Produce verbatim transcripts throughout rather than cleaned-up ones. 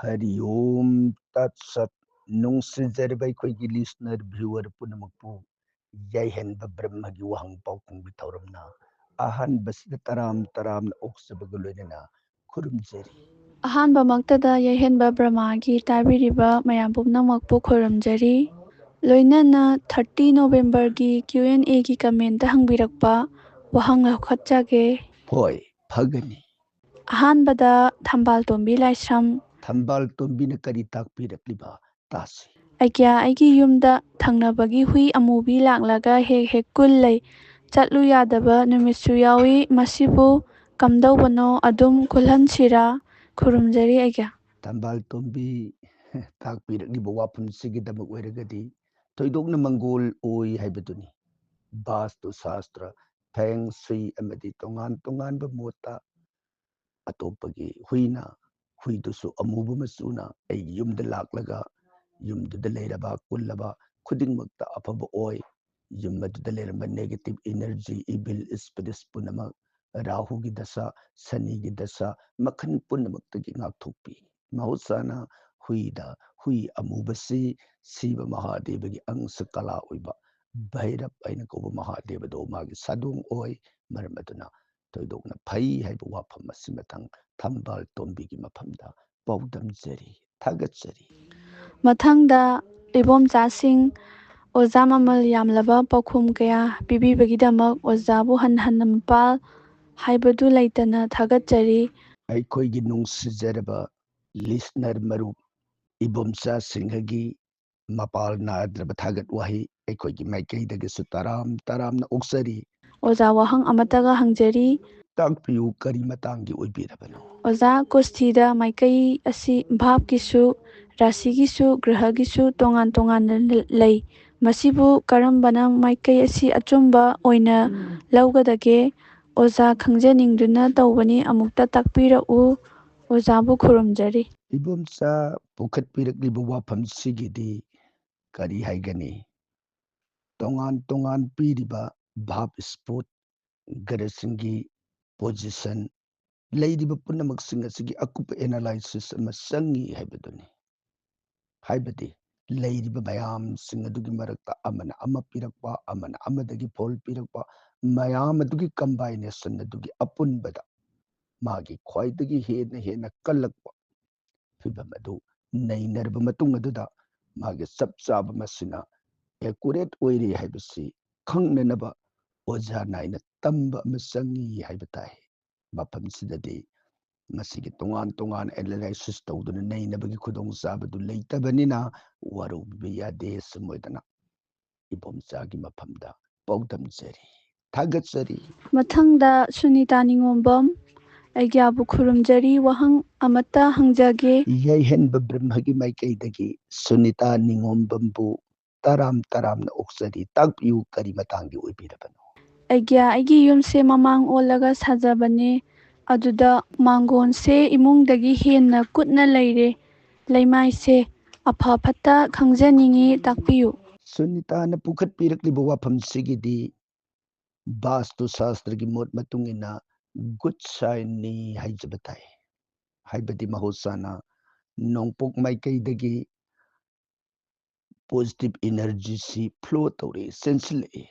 ꯍꯔꯤ ꯑꯣꯝ ꯇꯠ ꯁꯠ꯫ ꯅꯨꯡꯁꯤꯖꯔꯕ ꯑꯩꯈꯣꯏꯒꯤ listener, viewer ꯄꯨꯝꯅꯃꯛꯄꯨ ꯌꯥꯏꯍꯟꯕ ꯕ꯭ꯔꯍ꯭ꯃꯒꯤ ꯋꯥꯍꯪ ꯄꯥꯎꯈꯨꯝꯒꯤ ꯊꯧꯔꯝꯅ ꯑꯍꯥꯟꯕꯁꯤꯗ ꯇꯔꯥꯝ ꯇꯔꯥꯝꯅ ꯑꯣꯛꯆꯕꯒ ꯂꯣꯏꯅꯅ ꯈꯨꯔꯨꯝꯖꯔꯤ꯫ ꯑꯍꯥꯟꯕꯃꯛꯇꯗ ꯌꯥꯏꯍꯟꯕ ꯕ꯭ꯔꯍ꯭ꯃꯒꯤ ꯇꯥꯕꯤꯔꯤꯕ ꯃꯌꯥꯝ ꯄꯨꯝꯅꯃꯛꯄꯨ ꯈꯨꯔꯨꯝꯖꯔꯤ꯫ ꯂꯣꯏꯅꯅ thirty Novemberꯒꯤ Q and Aꯒꯤ commentꯇ ꯍꯪꯕꯤꯔꯛꯄ ꯋꯥꯍꯪ ꯂꯧꯈꯠꯆꯒꯦ꯫ ꯍꯣꯏ, ꯐꯒꯅꯤ꯫ ꯑꯍꯥꯟꯕꯗ ꯊꯝꯕꯥꯜ ꯇꯣꯝꯕꯤ ꯂꯥꯏꯁ꯭ꯔꯝ꯫ ꯊꯝꯕꯥꯜ ꯇꯣꯝꯕꯤꯅ ꯀꯔꯤ ꯇꯥꯛꯄꯤꯔꯛꯂꯤꯕ ꯇꯥꯁꯤ꯫ ꯑꯩꯒ꯭ꯌꯥ, ꯑꯩꯒꯤ ꯌꯨꯝꯗ ꯊꯪꯅꯕꯒꯤ ꯍꯨꯏ ꯑꯃꯨꯕꯤ ꯂꯥꯛꯂꯒ ꯍꯦꯛ ꯍꯦꯛ ꯀꯨꯜ ꯂꯩ꯫ ꯆꯠꯂꯨ ꯌꯥꯗꯕ ꯅꯨꯃꯤꯠꯁꯨ ꯌꯥꯎꯏ꯫ ꯃꯁꯤꯕꯨ ꯀꯝꯗꯧꯕꯅꯣ, ꯑꯗꯨꯝ ꯀꯨꯜꯍꯟꯁꯤꯔꯥ? ꯈꯨꯔꯨꯝꯖꯔꯤ ꯑꯩꯒ꯭ꯌꯥ꯫ ꯊꯝꯕꯥꯜ ꯇꯣꯝꯕꯤ ꯇꯥꯛꯄꯤꯔꯛꯂꯤꯕ ꯋꯥꯐꯝꯁꯤꯒꯤꯗꯃꯛ ꯑꯣꯏꯔꯒꯗꯤ ꯊꯣꯏꯗꯣꯛꯅ ꯃꯪꯒꯣꯜ ꯑꯣꯏ ꯍꯥꯏꯕꯗꯨꯅꯤ꯫ ꯕꯥꯁꯇꯨ ꯁꯥꯁꯇ꯭ꯔ, ꯐꯦꯡ ꯁꯨꯏ ꯑꯃꯗꯤ ꯇꯣꯉꯥꯟ ꯇꯣꯉꯥꯟꯕ ꯃꯣꯠꯇ ꯑꯇꯣꯞꯄꯒꯤ ꯍꯨꯏꯅ, ꯍꯨꯏꯗꯨꯁꯨ ꯑꯃꯨꯕ ꯃꯆꯨꯅ ꯑꯩꯒꯤ ꯌꯨꯝꯗ ꯂꯥꯛꯂꯒ ꯌꯨꯝꯗꯨꯗ ꯂꯩꯔꯕ ꯀꯨꯜꯂꯕ ꯈꯨꯗꯤꯡꯃꯛꯇ ꯑꯐꯕ ꯑꯣꯏ꯫ ꯌꯨꯝ ꯑꯗꯨꯗ ꯂꯩꯔꯝꯕ negative energy, evil spirits ꯄꯨꯝꯅꯃꯛ, ꯔꯥꯍꯨꯒꯤ ꯗꯁꯥ, ꯁꯅꯤꯒꯤ ꯗꯁꯥ, ꯃꯈꯜ ꯄꯨꯝꯅꯃꯛꯇꯒꯤ ꯉꯥꯛꯊꯣꯛꯄꯤ꯫ ꯃꯍꯧꯁꯥꯅ ꯍꯨꯏꯗ, ꯍꯨꯏ ꯑꯃꯨꯕꯁꯤ ꯁꯤꯕ ꯃꯍꯥꯗꯦꯕꯒꯤ ꯑꯪꯁ ꯀꯂꯥ ꯑꯣꯏꯕ ꯚꯩꯔꯞ ꯍꯥꯏꯅ ꯀꯧꯕ ꯃꯍꯥꯗꯦꯕꯗꯣ ꯃꯥꯒꯤ ꯁꯥꯗꯣꯡ ꯑꯣꯏ꯫ ꯃꯔꯝ ꯑꯗꯨꯅ ꯊꯣꯏꯗꯣꯛꯅ ꯐꯩ ꯍꯥꯏꯕ ꯋꯥꯐꯝ ꯑꯁꯤ ꯃꯊꯪ ꯊꯝꯕꯥꯜ ꯇꯣꯝꯕꯤꯒꯤ ꯃꯐꯝꯗ ꯄꯥꯎꯗꯝꯖꯔꯤ, ꯊꯥꯒꯠꯆꯔꯤ꯫ ꯃꯊꯪꯗ ꯏꯕꯣꯝꯆꯥꯁꯤꯡ, ꯑꯣꯖꯥ ꯃꯃꯜ ꯌꯥꯝꯂꯕ ꯄꯥꯎꯈꯨꯝ ꯀꯌꯥ ꯄꯤꯕꯤꯕꯒꯤꯗꯃꯛ ꯑꯣꯖꯥꯕꯨ ꯍꯟꯅ ꯍꯟꯅ ꯃꯄꯥꯜ ꯍꯥꯏꯕꯗꯨ ꯂꯩꯇꯅ ꯊꯥꯒꯠꯆꯔꯤ꯫ ꯑꯩꯈꯣꯏꯒꯤ ꯅꯨꯡꯁꯤꯖꯔꯕ listener ꯃꯔꯨꯞ ꯏꯕꯣꯝꯆꯥ ꯁꯤꯡꯍꯒꯤ ꯃꯄꯥꯜ ꯅꯥꯏꯗ꯭ꯔꯕ ꯊꯥꯒꯠ ꯋꯥꯍꯩ ꯑꯩꯈꯣꯏꯒꯤ ꯃꯥꯏꯀꯩꯗꯒꯤꯁꯨ ꯇꯔꯥꯝ ꯇꯔꯥꯝꯅ ꯑꯣꯛꯆꯔꯤ꯫ ꯑꯣꯖꯥ, ꯋꯥꯍꯪ ꯑꯃꯠꯇꯒ ꯍꯪꯖꯔꯤ꯫ ꯇꯥꯛꯄꯤꯌꯨ, ꯀꯔꯤ ꯃꯇꯥꯡꯒꯤ ꯑꯣꯏꯕꯤꯔꯕꯅꯣ? ꯑꯣꯖꯥ, ꯀꯨꯁꯇꯤꯗ ꯃꯥꯏꯀꯩ ꯑꯁꯤ ꯚꯥꯞꯀꯤꯁꯨ, ꯔꯥꯁꯤꯒꯤꯁꯨ, ꯒ꯭ꯔꯍꯒꯤꯁꯨ ꯇꯣꯉꯥꯟ ꯇꯣꯉꯥꯟꯅ ꯂ-, ꯂꯩ꯫ ꯃꯁꯤꯕꯨ ꯀꯔꯝꯕꯅ ꯃꯥꯏꯀꯩ ꯑꯁꯤ ꯑꯆꯨꯝꯕ ꯑꯣꯏꯅ ꯂꯧꯒꯗꯒꯦ? ꯑꯣꯖꯥ, ꯈꯪꯖꯅꯤꯡꯗꯨꯅ ꯇꯧꯕꯅꯤ, ꯑꯃꯨꯛꯇ ꯇꯥꯛꯄꯤꯔꯛꯎ꯫ ꯑꯣꯖꯥꯕꯨ ꯈꯨꯔꯨꯝꯖꯔꯤ꯫ ꯏꯕꯣꯝꯆꯥ ꯄꯨꯈꯠꯄꯤꯔꯛꯂꯤꯕ ꯋꯥꯐꯝꯁꯤꯒꯤꯗꯤ ꯀꯔꯤ ꯍꯥꯏꯒꯅꯤ? ꯇꯣꯉꯥꯟ ꯇꯣꯉꯥꯟ ꯄꯤꯔꯤꯕ ꯚꯥꯞ spot ꯒ꯭ꯔꯍꯁꯤꯡꯒꯤ position ꯂꯩꯔꯤꯕ ꯄꯨꯝꯅꯃꯛꯁꯤꯡ ꯑꯁꯤꯒꯤ ꯑꯀꯨꯞꯄ analysis ꯑꯃ ꯆꯪꯉꯤ ꯍꯥꯏꯕꯗꯨꯅꯤ꯫ ꯍꯥꯏꯕꯗꯤ ꯂꯩꯔꯤꯕ ꯃꯌꯥꯝꯁꯤꯡ ꯑꯗꯨꯒꯤ ꯃꯔꯛꯇ ꯑꯃꯅ ꯑꯃ ꯄꯤꯔꯛꯄ, ꯑꯃꯅ ꯑꯃꯗꯒꯤ ꯐꯣꯜ ꯄꯤꯔꯛꯄ, ꯃꯌꯥꯝ ꯑꯗꯨꯒꯤ combination ꯑꯗꯨꯒꯤ ꯑꯄꯨꯟꯕꯗ ꯃꯥꯒꯤ ꯈ꯭ꯋꯥꯏꯗꯒꯤ ꯍꯦꯟꯅ ꯍꯦꯟꯅ ꯀꯜꯂꯛꯄ ꯐꯤꯕꯝ ꯑꯗꯨ ꯅꯩꯅꯔꯕ ꯃꯇꯨꯡ ꯑꯗꯨꯗ ꯃꯥꯒꯤ ꯆꯞ ꯆꯥꯕ ꯃꯁꯤꯅ accurate ꯑꯣꯏꯔꯦ ꯍꯥꯏꯕꯁꯤ ꯈꯪꯅꯅꯕ ꯑꯣꯖꯥ ꯅꯥꯏꯅ ꯇꯝꯕ ꯑꯃ ꯆꯪꯉꯤ ꯍꯥꯏꯕ ꯇꯥꯏ꯫ ꯃꯐꯝꯁꯤꯗꯗꯤ ꯃꯁꯤꯒꯤ ꯇꯣꯉꯥꯟ ꯇꯣꯉꯥꯟ analysis ꯇꯧꯗꯨꯅ ꯅꯩꯅꯕꯒꯤ ꯈꯨꯗꯣꯡꯆꯥꯕꯗꯨ ꯂꯩꯇꯕꯅꯤꯅ ꯋꯥꯔꯧꯕꯤꯕ ꯌꯥꯗꯦ꯫ ꯁꯨꯝ ꯑꯣꯏꯗꯅ ꯏꯕꯣꯝꯆꯥꯒꯤ ꯃꯐꯝꯗ ꯄꯥꯎꯗꯝꯖꯔꯤ꯫ ꯊꯥꯒꯠꯆꯔꯤ꯫ ꯃꯊꯪꯗ ꯁꯨꯅꯤꯇꯥ ꯅꯤꯉꯣꯝꯕꯝ, ꯑꯩꯒ꯭ꯌꯥꯕꯨ ꯈꯨꯔꯨꯝꯖꯔꯤ, ꯋꯥꯍꯪ ꯑꯃꯠꯇ ꯍꯪꯖꯒꯦ꯫ ꯌꯥꯏꯍꯟꯕ ꯕ꯭ꯔꯍ꯭ꯃꯒꯤ ꯃꯥꯏꯀꯩꯗꯒꯤ ꯁꯨꯅꯤꯇꯥ ꯅꯤꯉꯣꯝꯕꯝꯕꯨ ꯇꯔꯥꯝ ꯇꯔꯥꯝꯅ ꯑꯣꯛꯆꯔꯤ꯫ ꯇꯥꯛꯄꯤꯌꯨ, ꯀꯔꯤ ꯃꯇꯥꯡꯒꯤ ꯑꯣꯏꯕꯤꯔꯕꯅꯣ? ꯑꯩꯒ꯭ꯌꯥ, ꯑꯩꯒꯤ ꯌꯨꯝꯁꯦ ꯃꯃꯥꯡ ꯑꯣꯜꯂꯒ ꯁꯥꯖꯕꯅꯦ꯫ ꯑꯗꯨꯗ ꯃꯥꯡꯒꯣꯟꯁꯦ ꯏꯃꯨꯡꯗꯒꯤ ꯍꯦꯟꯅ ꯀꯨꯠꯅ ꯂꯩꯔꯦ꯫ ꯂꯩꯃꯥꯏꯁꯦ ꯑꯐ ꯐꯠꯇ ꯈꯪꯖꯅꯤꯡꯏ, ꯇꯥꯛꯄꯤꯌꯨ꯫ ꯁꯨꯅꯤꯇꯥꯅ ꯄꯨꯈꯠꯄꯤꯔꯛꯂꯤꯕ ꯋꯥꯐꯝꯁꯤꯒꯤꯗꯤ ꯕꯥꯁꯇꯨ ꯁꯥꯁꯇ꯭ꯔꯒꯤ ꯃꯣꯠ ꯃꯇꯨꯡ ꯏꯟꯅ good sign ꯅꯤ ꯍꯥꯏꯖꯕ ꯇꯥꯏ꯫ ꯍꯥꯏꯕꯗꯤ ꯃꯍꯧꯁꯥꯅ ꯅꯣꯡꯄꯣꯛ ꯃꯥꯏꯀꯩꯗꯒꯤ positive energy ꯁꯤ flow ꯇꯧꯔꯛꯏ, ꯆꯦꯟꯁꯤꯜꯂꯛꯏ꯫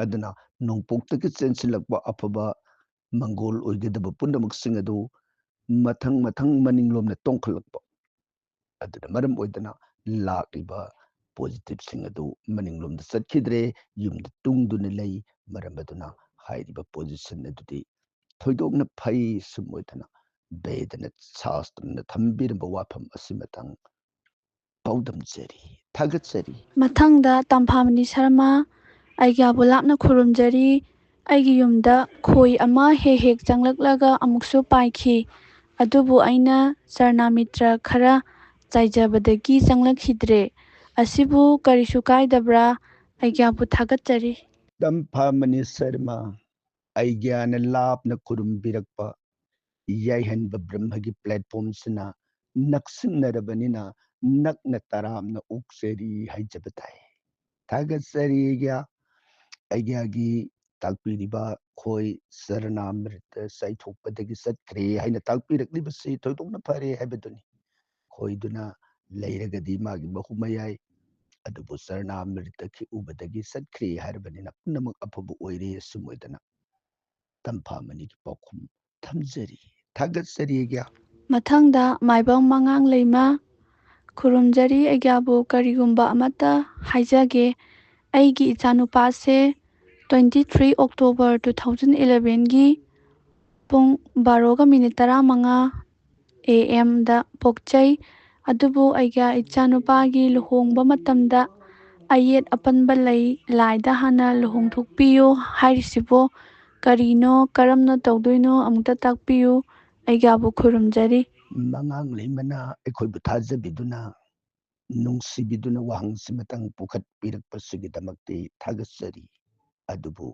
ꯑꯗꯨꯅ ꯅꯣꯡꯄꯣꯛꯇꯒꯤ ꯆꯦꯟꯁꯤꯜꯂꯛꯄ ꯑꯐꯕ ꯃꯪꯒꯣꯜ ꯑꯣꯏꯒꯗꯕ ꯄꯨꯝꯅꯃꯛꯁꯤꯡ ꯑꯗꯨ ꯃꯊꯪ ꯃꯊꯪ ꯃꯅꯤꯡꯂꯣꯝꯗ ꯇꯣꯡꯈꯠꯂꯛꯄ ꯑꯗꯨꯅ ꯃꯔꯝ ꯑꯣꯏꯗꯅ ꯂꯥꯛꯂꯤꯕ positive ꯁꯤꯡ ꯑꯗꯨ ꯃꯅꯤꯡꯂꯣꯝꯗ ꯆꯠꯈꯤꯗ꯭ꯔꯦ, ꯌꯨꯝꯗ ꯇꯨꯡꯗꯨꯅ ꯂꯩ꯫ ꯃꯔꯝ ꯑꯗꯨꯅ ꯍꯥꯏꯔꯤꯕ position ꯑꯗꯨꯗꯤ ꯊꯣꯏꯗꯣꯛꯅ ꯐꯩ꯫ ꯁꯨꯝ ꯑꯣꯏꯗꯅ ꯕꯦꯗꯅ ꯁꯥꯁꯇ꯭ꯔꯅ ꯊꯝꯕꯤꯔꯝꯕ ꯋꯥꯐꯝ ꯑꯁꯤꯃꯇꯪ ꯄꯥꯎꯗꯝꯖꯔꯤ꯫ ꯊꯥꯒꯠꯆꯔꯤ꯫ ꯃꯊꯪꯗ ꯇꯝꯐꯥꯃꯅꯤ ꯁꯔꯃ, ꯑꯩꯒ꯭ꯌꯥꯕꯨ ꯂꯥꯞꯅ ꯈꯨꯔꯨꯝꯖꯔꯤ꯫ ꯑꯩꯒꯤ ꯌꯨꯝꯗ ꯈꯣꯏ ꯑꯃ ꯍꯦꯛ ꯍꯦꯛ ꯆꯪꯂꯛꯂꯒ ꯑꯃꯨꯛꯁꯨ ꯄꯥꯏꯈꯤ꯫ ꯑꯗꯨꯕꯨ ꯑꯩꯅ ꯆꯔꯅꯥꯃꯤꯇ꯭ꯔ ꯈꯔ ꯆꯥꯏꯖꯕꯗꯒꯤ ꯆꯪꯂꯛꯈꯤꯗ꯭ꯔꯦ꯫ ꯑꯁꯤꯕꯨ ꯀꯔꯤꯁꯨ ꯀꯥꯏꯗꯕ꯭ꯔꯥ? ꯑꯩꯒ꯭ꯌꯥꯕꯨ ꯊꯥꯒꯠꯆꯔꯤ꯫ ꯇꯝꯐꯥꯃꯅꯤ ꯁꯔꯃ, ꯑꯩꯒ꯭ꯌꯥꯅ ꯂꯥꯞꯅ ꯈꯨꯔꯨꯝꯕꯤꯔꯛꯄ ꯌꯥꯏꯍꯟꯕ ꯕ꯭ꯔꯍ꯭ꯃꯒꯤ platform ꯁꯤꯅ ꯅꯛꯁꯤꯟꯅꯔꯕꯅꯤꯅ ꯅꯛꯅ ꯇꯔꯥꯝꯅ ꯑꯣꯛꯆꯔꯤ ꯍꯥꯏꯖꯕ ꯇꯥꯏ꯫ ꯊꯥꯒꯠꯆꯔꯤ ꯑꯩꯒ꯭ꯌꯥ꯫ ꯑꯩꯒ꯭ꯌꯥꯒꯤ ꯇꯥꯛꯄꯤꯔꯤꯕ ꯈꯣꯏ ꯆꯔꯅꯥꯃ꯭ꯔꯤꯇ ꯆꯥꯏꯊꯣꯛꯄꯗꯒꯤ ꯆꯠꯈ꯭ꯔꯦ ꯍꯥꯏꯅ ꯇꯥꯛꯄꯤꯔꯛꯂꯤꯕꯁꯤ ꯊꯣꯏꯗꯣꯛꯅ ꯐꯔꯦ ꯍꯥꯏꯕꯗꯨꯅꯤ꯫ ꯈꯣꯏꯗꯨꯅ ꯂꯩꯔꯒꯗꯤ ꯃꯥꯒꯤ ꯃꯍꯨꯠ ꯃꯌꯥꯏ, ꯑꯗꯨꯕꯨ ꯆꯔꯅꯥꯃ꯭ꯔꯤꯇ ꯈꯤꯛꯎꯕꯗꯒꯤ ꯆꯠꯈ꯭ꯔꯦ ꯍꯥꯏꯔꯕꯅꯤꯅ ꯄꯨꯝꯅꯃꯛ ꯑꯐꯕ ꯑꯣꯏꯔꯦ ꯑꯁꯨꯝ ꯑꯣꯏꯗꯅ ꯇꯝꯐꯥ ꯃꯅꯤꯒꯤ ꯄꯥꯎꯈꯨꯝ ꯊꯝꯖꯔꯤ꯫ ꯊꯥꯒꯠꯆꯔꯤ ꯑꯩꯒꯤ꯫ ꯃꯊꯪꯗ ꯃꯥꯏꯕꯝ ꯃꯉꯥꯡ ꯂꯩꯃ ꯈꯨꯔꯨꯝꯖꯔꯤ꯫ ꯑꯩꯒꯤꯕꯨ ꯀꯔꯤꯒꯨꯝꯕ ꯑꯃꯠꯇ ꯍꯥꯏꯖꯒꯦ꯫ ꯑꯩꯒꯤ ꯏꯆꯥꯅꯨꯄꯥꯁꯦ twenty three October two thousand elevenꯒꯤ ꯄꯨꯡ ꯕꯥꯔꯣꯒ ꯃꯤꯅꯤꯠ ꯇꯔꯥꯃꯉꯥ A M ꯗ ꯄꯣꯛꯆꯩ꯫ ꯑꯗꯨꯕꯨ ꯑꯩꯒꯤ ꯏꯆꯥꯅꯨꯄꯥꯒꯤ ꯂꯨꯍꯣꯡꯕ ꯃꯇꯝꯗ ꯑꯌꯦꯠ ꯑꯄꯟꯕ ꯂꯩ, ꯂꯥꯏꯗ ꯍꯥꯟꯅ ꯂꯨꯍꯣꯡꯊꯣꯛꯄꯤꯌꯨ ꯍꯥꯏꯔꯤꯁꯤꯕꯨ ꯀꯔꯤꯅꯣ, ꯀꯔꯝꯅ ꯇꯧꯗꯣꯏꯅꯣ ꯑꯃꯨꯛꯇ ꯇꯥꯛꯄꯤꯌꯨ꯫ ꯑꯩꯒꯤꯕꯨ ꯈꯨꯔꯨꯝꯖꯔꯤ꯫ ꯃꯉꯥꯡ ꯂꯩꯃꯅ ꯑꯩꯈꯣꯏꯕꯨ ꯊꯥꯖꯕꯤꯗꯨꯅ, ꯅꯨꯡꯁꯤꯕꯤꯗꯨꯅ ꯋꯥꯍꯪꯁꯤꯃꯇꯪ ꯄꯨꯈꯠꯄꯤꯔꯛꯄꯁꯤꯒꯤꯗꯃꯛꯇꯤ ꯊꯥꯒꯠꯆꯔꯤ꯫ ꯑꯗꯨꯕꯨ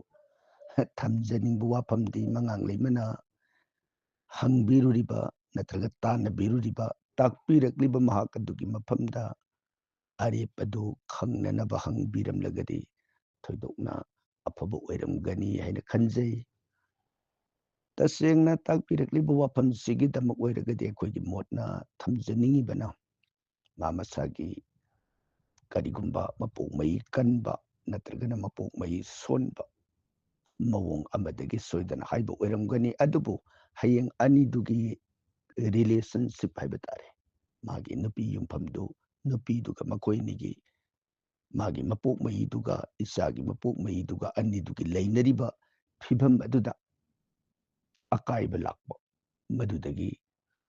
ꯊꯝꯖꯅꯤꯡꯕ ꯋꯥꯐꯝꯗꯤ ꯃꯉꯥꯡ ꯂꯩꯃꯅ ꯍꯪꯕꯤꯔꯨꯔꯤꯕ ꯅꯠꯇ꯭ꯔꯒ ꯇꯥꯟꯅꯕꯤꯔꯨꯔꯤꯕ, ꯇꯥꯛꯄꯤꯔꯛꯂꯤꯕ ꯃꯍꯥꯛ ꯑꯗꯨꯒꯤ ꯃꯐꯝꯗ ꯑꯔꯦꯞꯄꯗꯨ ꯈꯪꯅꯅꯕ ꯍꯪꯕꯤꯔꯝꯂꯒꯗꯤ ꯊꯣꯏꯗꯣꯛꯅ ꯑꯐꯕ ꯑꯣꯏꯔꯝꯒꯅꯤ ꯍꯥꯏꯅ ꯈꯟꯖꯩ꯫ ꯇꯁꯦꯡꯅ ꯇꯥꯛꯄꯤꯔꯛꯂꯤꯕ ꯋꯥꯐꯝꯁꯤꯒꯤꯗꯃꯛ ꯑꯣꯏꯔꯒꯗꯤ ꯑꯩꯈꯣꯏꯒꯤ ꯃꯣꯠꯅ ꯊꯝꯖꯅꯤꯡꯉꯤꯕꯅ, ꯃꯥ ꯃꯁꯥꯒꯤ ꯀꯔꯤꯒꯨꯝꯕ ꯃꯄꯣꯛ ꯃꯍꯩ ꯀꯟꯕ ꯅꯠꯇ꯭ꯔꯒꯅ ꯃꯄꯣꯛ ꯃꯍꯩ ꯁꯣꯟꯕ ꯃꯑꯣꯡ ꯑꯃꯗꯒꯤ ꯁꯣꯏꯗꯅ ꯍꯥꯏꯕ ꯑꯣꯏꯔꯝꯒꯅꯤ꯫ ꯑꯗꯨꯕꯨ ꯍꯌꯦꯡ ꯑꯅꯤꯗꯨꯒꯤ relationship ꯍꯥꯏꯕ ꯇꯥꯔꯦ, ꯃꯥꯒꯤ ꯅꯨꯄꯤ ꯌꯨꯝꯐꯝꯗꯨ, ꯅꯨꯄꯤꯗꯨꯒ ꯃꯈꯣꯏ ꯑꯅꯤꯒꯤ, ꯃꯥꯒꯤ ꯃꯄꯣꯛ ꯃꯍꯩꯗꯨꯒ ꯏꯆꯥꯒꯤ ꯃꯄꯣꯛ ꯃꯍꯩꯗꯨꯒ ꯑꯅꯤꯗꯨꯒꯤ ꯂꯩꯅꯔꯤꯕ ꯐꯤꯕꯝ ꯑꯗꯨꯗ ꯑꯀꯥꯏꯕ ꯂꯥꯛꯄ, ꯃꯗꯨꯗꯒꯤ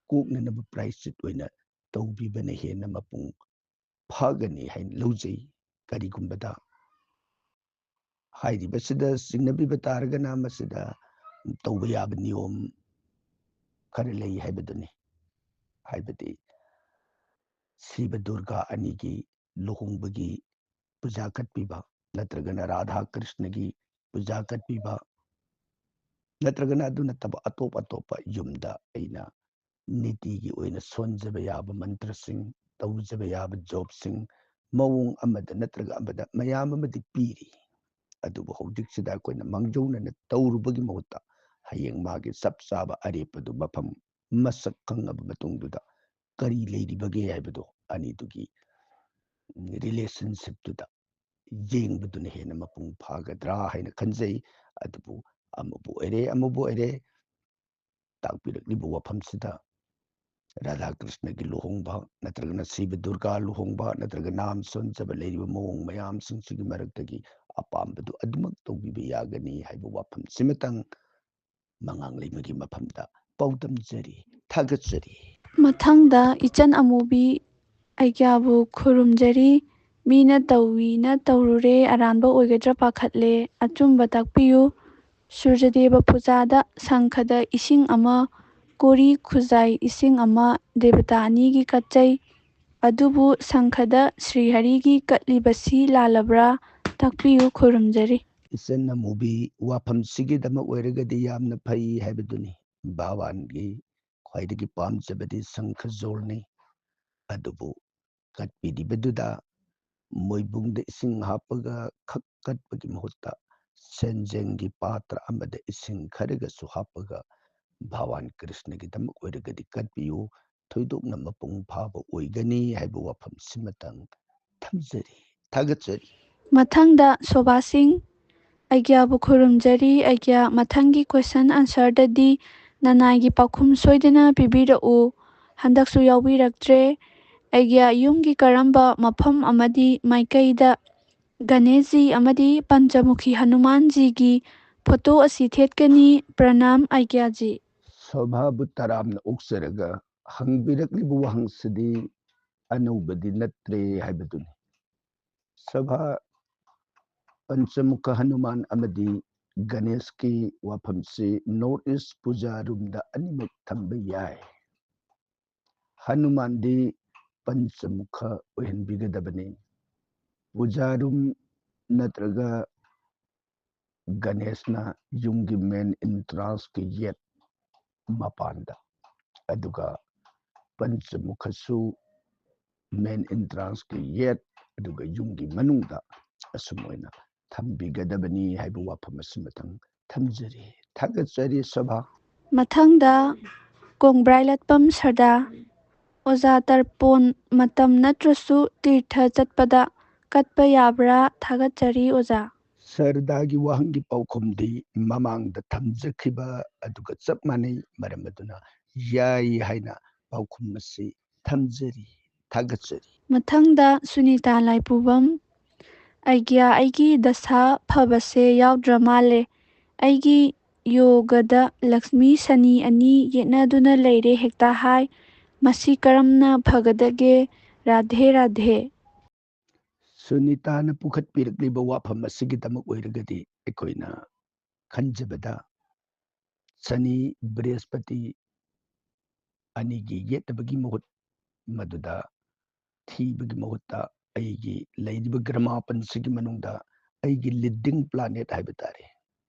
ꯀꯣꯛꯅꯅꯕ ꯄ꯭ꯔꯥꯏꯁꯆꯤꯠ ꯑꯣꯏꯅ ꯇꯧꯕꯤꯕꯅ ꯍꯦꯟꯅ ꯃꯄꯨꯡ ꯐꯒꯅꯤ ꯍꯥꯏꯅ ꯂꯧꯖꯩ꯫ ꯀꯔꯤꯒꯨꯝꯕꯗ ꯍꯥꯏꯔꯤꯕꯁꯤꯗ ꯆꯤꯡꯅꯕꯤꯕ ꯇꯥꯔꯒꯅ ꯃꯁꯤꯗ ꯇꯧꯕ ꯌꯥꯕ ꯅꯤꯌꯣꯝ ꯈꯔ ꯂꯩ ꯍꯥꯏꯕꯗꯨꯅꯤ꯫ ꯍꯥꯏꯕꯗꯤ ꯁꯤꯕ ꯗꯨꯔꯒꯥ ꯑꯅꯤꯒꯤ ꯂꯨꯍꯣꯡꯕꯒꯤ ꯄꯨꯖꯥ ꯀꯠꯄꯤꯕ, ꯅꯠꯇ꯭ꯔꯒꯅ ꯔꯥꯙꯥ ꯀ꯭ꯔꯤꯁꯅꯒꯤ ꯄꯨꯖꯥ ꯀꯠꯄꯤꯕ, ꯅꯠꯇ꯭ꯔꯒꯅ ꯑꯗꯨ ꯅꯠꯇꯕ ꯑꯇꯣꯞ ꯑꯇꯣꯞꯄ ꯌꯨꯝꯗ ꯑꯩꯅ ꯅꯤꯇꯤꯒꯤ ꯑꯣꯏꯅ ꯁꯣꯟꯖꯕ ꯌꯥꯕ ꯃꯟꯇ꯭ꯔꯁꯤꯡ, ꯇꯧꯖꯕ ꯌꯥꯕ ꯖꯣꯞꯁꯤꯡ ꯃꯑꯣꯡ ꯑꯃꯗ ꯅꯠꯇ꯭ꯔꯒ ꯑꯃꯗ ꯃꯌꯥꯝ ꯑꯃꯗꯤ ꯄꯤꯔꯤ꯫ ꯑꯗꯨꯕꯨ ꯍꯧꯖꯤꯛꯁꯤꯗ ꯑꯩꯈꯣꯏꯅ ꯃꯥꯡꯖꯧꯅꯅ ꯇꯧꯔꯨꯕꯒꯤ ꯃꯍꯨꯠꯇ ꯍꯌꯦꯡ ꯃꯥꯒꯤ ꯆꯞ ꯆꯥꯕ ꯑꯔꯦꯞꯄꯗꯨ ꯃꯐꯝ ꯃꯁꯛ ꯈꯪꯉꯕ ꯃꯇꯨꯡꯗꯨꯗ ꯀꯔꯤ ꯂꯩꯔꯤꯕꯒꯦ ꯍꯥꯏꯕꯗꯣ ꯑꯅꯤꯗꯨꯒꯤ relationshipꯇꯨꯗ ꯌꯦꯡꯕꯗꯨꯅ ꯍꯦꯟꯅ ꯃꯄꯨꯡ ꯐꯥꯒꯗ꯭ꯔꯥ ꯍꯥꯏꯅ ꯈꯟꯖꯩ꯫ ꯑꯗꯨꯕꯨ ꯑꯃꯕꯨ ꯑꯣꯏꯔꯦ, ꯑꯃꯕꯨ ꯑꯣꯏꯔꯦ, ꯇꯥꯛꯄꯤꯔꯛꯂꯤꯕ ꯋꯥꯐꯝꯁꯤꯗ ꯔꯥꯙꯥ ꯀ꯭ꯔꯤꯁꯅꯒꯤ ꯂꯨꯍꯣꯡꯕ ꯅꯠꯇ꯭ꯔꯒꯅ ꯁꯤꯕ ꯗꯨꯔꯒꯥ ꯂꯨꯍꯣꯡꯕ ꯅꯠꯇ꯭ꯔꯒ ꯅꯥꯝ ꯁꯣꯟꯖꯕ ꯂꯩꯔꯤꯕ ꯃꯑꯣꯡ ꯃꯌꯥꯝꯁꯤꯡꯁꯤꯒꯤ ꯃꯔꯛꯇꯒꯤ ꯑꯄꯥꯝꯕꯗꯨ ꯑꯗꯨꯃꯛ ꯇꯧꯕꯤꯕ ꯌꯥꯒꯅꯤ ꯍꯥꯏꯕ ꯋꯥꯐꯝꯁꯤꯃꯇꯪ ꯃꯉꯥꯡꯂꯩꯃꯒꯤ ꯃꯐꯝꯗ ꯄꯥꯎꯗꯝꯖꯔꯤ, ꯊꯥꯒꯠꯆꯔꯤ꯫ ꯃꯊꯪꯗ ꯏꯆꯟ ꯑꯃꯨꯕꯤ ꯑꯩꯒ꯭ꯌꯥꯕꯨ ꯈꯨꯔꯨꯝꯖꯔꯤ꯫ ꯃꯤꯅ ꯇꯧꯏꯅ ꯇꯧꯔꯨꯔꯦ, ꯑꯔꯥꯟꯕ ꯑꯣꯏꯒꯗ꯭ꯔꯥ ꯄꯥꯈꯠꯂꯦ, ꯑꯆꯨꯝꯕ ꯇꯥꯛꯄꯤꯌꯨ꯫ ꯁꯨꯔꯖꯗꯦꯕ ꯄꯨꯖꯥꯗ ꯁꯪꯈꯗ ꯏꯁꯤꯡ ꯑꯃ, ꯀꯣꯔꯤ ꯈꯨꯖꯥꯏ ꯏꯁꯤꯡ ꯑꯃ, ꯗꯦꯕꯇꯥ ꯑꯅꯤꯒꯤ ꯀꯠꯆꯩ꯫ ꯑꯗꯨꯕꯨ ꯁꯪꯈꯗ ꯁ꯭ꯔꯤꯍꯔꯤꯒꯤ ꯀꯠꯂꯤꯕꯁꯤ ꯂꯥꯜꯂꯕ꯭ꯔꯥ? ꯇꯥꯛꯄꯤꯌꯨ, ꯈꯨꯔꯨꯝꯖꯔꯤ꯫ ꯏꯆꯟ ꯑꯃꯨꯕꯤ, ꯋꯥꯐꯝꯁꯤꯒꯤꯗꯃꯛ ꯑꯣꯏꯔꯒꯗꯤ ꯌꯥꯝꯅ ꯐꯩ ꯍꯥꯏꯕꯗꯨꯅꯤ꯫ ꯚꯥꯋꯥꯟꯒꯤ ꯈ꯭ꯋꯥꯏꯗꯒꯤ ꯄꯥꯝꯖꯕꯗꯤ ꯁꯪꯈꯖꯣꯜꯅꯤ꯫ ꯑꯗꯨꯕꯨ ꯀꯠꯄꯤꯔꯤꯕꯗꯨꯗ ꯃꯣꯏꯕꯨꯡꯗ ꯏꯁꯤꯡ ꯍꯥꯞꯄꯒ ꯈꯛ ꯀꯠꯄꯒꯤ ꯃꯍꯨꯠꯇ ꯁꯦꯟꯖꯦꯡꯒꯤ ꯄꯥꯇ꯭ꯔ ꯑꯃꯗ ꯏꯁꯤꯡ ꯈꯔꯒꯁꯨ ꯍꯥꯞꯄꯒ ꯚꯥꯋꯥꯟ ꯀ꯭ꯔꯤꯁꯅꯒꯤꯗꯃꯛ ꯑꯣꯏꯔꯒꯗꯤ ꯀꯠꯄꯤꯌꯨ, ꯊꯣꯏꯗꯣꯛꯅ ꯃꯄꯨꯡ ꯐꯥꯕ ꯑꯣꯏꯒꯅꯤ ꯍꯥꯏꯕ ꯋꯥꯐꯝꯁꯤꯃꯇꯪ ꯊꯝꯖꯔꯤ꯫ ꯊꯥꯒꯠꯆꯔꯤ꯫ ꯃꯊꯪꯗ ꯁꯣꯚꯥ ꯁꯤꯡ, ꯑꯩꯒ꯭ꯌꯥꯕꯨ ꯈꯨꯔꯨꯝꯖꯔꯤ꯫ ꯑꯩꯒ꯭ꯌꯥ, ꯃꯊꯪꯒꯤ question answerꯗꯗꯤ ꯅꯅꯥꯏꯒꯤ ꯄꯥꯎꯈꯨꯝ ꯁꯣꯏꯗꯅ ꯄꯤꯕꯤꯔꯛꯎ꯫ ꯍꯟꯗꯛꯁꯨ ꯌꯥꯎꯕꯤꯔꯛꯇ꯭ꯔꯦ꯫ ꯑꯩꯒ꯭ꯌꯥ, ꯌꯨꯝꯒꯤ ꯀꯔꯝꯕ ꯃꯐꯝ ꯑꯃꯗꯤ ꯃꯥꯏꯀꯩꯗ ꯒꯅꯦꯁꯖꯤ ꯑꯃꯗꯤ ꯄꯟꯆꯃꯨꯈꯤ ꯍꯅꯨꯃꯥꯟꯖꯤꯒꯤ photo ꯑꯁꯤ ꯊꯦꯠꯀꯅꯤ? ꯄ꯭ꯔꯅꯥꯝ, ꯑꯩꯒ꯭ꯌꯥꯖꯤ꯫ ꯁꯣꯚꯥꯕꯨ ꯇꯔꯥꯝꯅ ꯑꯣꯛꯆꯔꯒ ꯍꯪꯕꯤꯔꯛꯂꯤꯕ ꯋꯥꯍꯪꯁꯤꯗꯤ ꯑꯅꯧꯕꯗꯤ ꯅꯠꯇ꯭ꯔꯦ ꯍꯥꯏꯕꯗꯨꯅꯤ꯫ ꯁꯣꯚꯥ, ꯄꯟꯆꯃꯨꯈ ꯍꯅꯨꯃꯥꯟ ꯑꯃꯗꯤ ꯒꯅꯦꯁꯀꯤ ꯋꯥꯐꯝꯁꯤ North East ꯄꯨꯖꯥ ꯔꯨꯝꯗ ꯑꯅꯤꯃꯛ ꯊꯝꯕ ꯌꯥꯏ꯫ ꯍꯅꯨꯃꯥꯟꯗꯤ ꯄꯟꯆꯃꯨꯈ ꯑꯣꯏꯍꯟꯕꯤꯒꯗꯕꯅꯤ꯫ ꯄꯨꯖꯥ ꯔꯨꯝ ꯅꯠꯇ꯭ꯔꯒ ꯒꯅꯦꯁꯅ ꯌꯨꯝꯒꯤ main entranceꯀꯤ ꯌꯦꯠ ꯃꯄꯥꯟꯗ, ꯑꯗꯨꯒ ꯄꯟꯆꯃꯨꯈꯁꯨ main entranceꯀꯤ ꯌꯦꯠ, ꯑꯗꯨꯒ ꯌꯨꯝꯒꯤ ꯃꯅꯨꯡꯗ ꯑꯁꯨꯝ ꯑꯣꯏꯅ ꯊꯝꯕꯤꯒꯗꯕꯅꯤ ꯍꯥꯏꯕ ꯋꯥꯐꯝ ꯑꯁꯤꯃꯇꯪ ꯊꯝꯖꯔꯤ꯫ ꯊꯥꯒꯠꯆꯔꯤ ꯁꯚꯥ꯫ ꯃꯊꯪꯗ ꯀꯣꯡꯕ꯭ꯔꯥꯏꯂꯠꯄꯝ ꯁꯔꯗꯥ, ꯑꯣꯖꯥ ꯇꯔꯄꯣꯟ ꯃꯇꯝ ꯅꯠꯇ꯭ꯔꯁꯨ ꯇꯤꯔꯊ ꯆꯠꯄꯗ ꯀꯠꯄ ꯌꯥꯕ꯭ꯔꯥ? ꯊꯥꯒꯠꯆꯔꯤ ꯑꯣꯖꯥ꯫ ꯁꯔꯗꯥꯒꯤ ꯋꯥꯍꯪꯒꯤ ꯄꯥꯎꯈꯨꯝꯗꯤ ꯃꯃꯥꯡꯗ ꯊꯝꯖꯈꯤꯕ ꯑꯗꯨꯒ ꯆꯞ ꯃꯥꯟꯅꯩ꯫ ꯃꯔꯝ ꯑꯗꯨꯅ ꯌꯥꯏ ꯍꯥꯏꯅ ꯄꯥꯎꯈꯨꯝ ꯑꯁꯤ ꯊꯝꯖꯔꯤ꯫ ꯊꯥꯒꯠꯆꯔꯤ꯫ ꯃꯊꯪꯗ ꯁꯨꯅꯤꯇꯥ ꯂꯥꯏꯄꯨꯕꯝ, ꯑꯩꯒ꯭ꯌꯥ ꯑꯩꯒꯤ ꯗꯁꯥ ꯐꯕꯁꯦ ꯌꯥꯎꯗ꯭ꯔ ꯃꯥꯜꯂꯦ꯫ ꯑꯩꯒꯤ ꯌꯣꯒꯗ ꯂꯛꯁꯃꯤ ꯁꯅꯤ ꯑꯅꯤ ꯌꯦꯠꯅꯗꯨꯅ ꯂꯩꯔꯦ ꯍꯦꯛꯇ ꯍꯥꯏ꯫ ꯃꯁꯤ ꯀꯔꯝꯅ ꯐꯒꯗꯒꯦ? ꯔꯥꯙꯦ ꯔꯥꯙꯦ꯫ ꯁꯨꯅꯤꯇꯥꯅ ꯄꯨꯈꯠꯄꯤꯔꯛꯂꯤꯕ ꯋꯥꯐꯝ ꯑꯁꯤꯒꯤꯗꯃꯛ ꯑꯣꯏꯔꯒꯗꯤ ꯑꯩꯈꯣꯏꯅ ꯈꯟꯖꯕꯗ ꯁꯅꯤ ꯕ꯭ꯔꯤꯍꯁꯄꯇꯤ ꯑꯅꯤꯒꯤ ꯌꯦꯠꯅꯕꯒꯤ ꯃꯍꯨꯠ ꯃꯗꯨꯗ ꯊꯤꯕꯒꯤ ꯃꯍꯨꯠꯇ ꯑꯩꯒꯤ ꯂꯩꯔꯤꯕ ꯒ꯭ꯔꯍ ꯃꯥꯄꯟꯁꯤꯒꯤ ꯃꯅꯨꯡꯗ ꯑꯩꯒꯤ ꯂꯤꯗꯤꯡ ꯄ꯭ꯂꯥꯅꯦꯠ ꯍꯥꯏꯕ ꯇꯥꯔꯦ,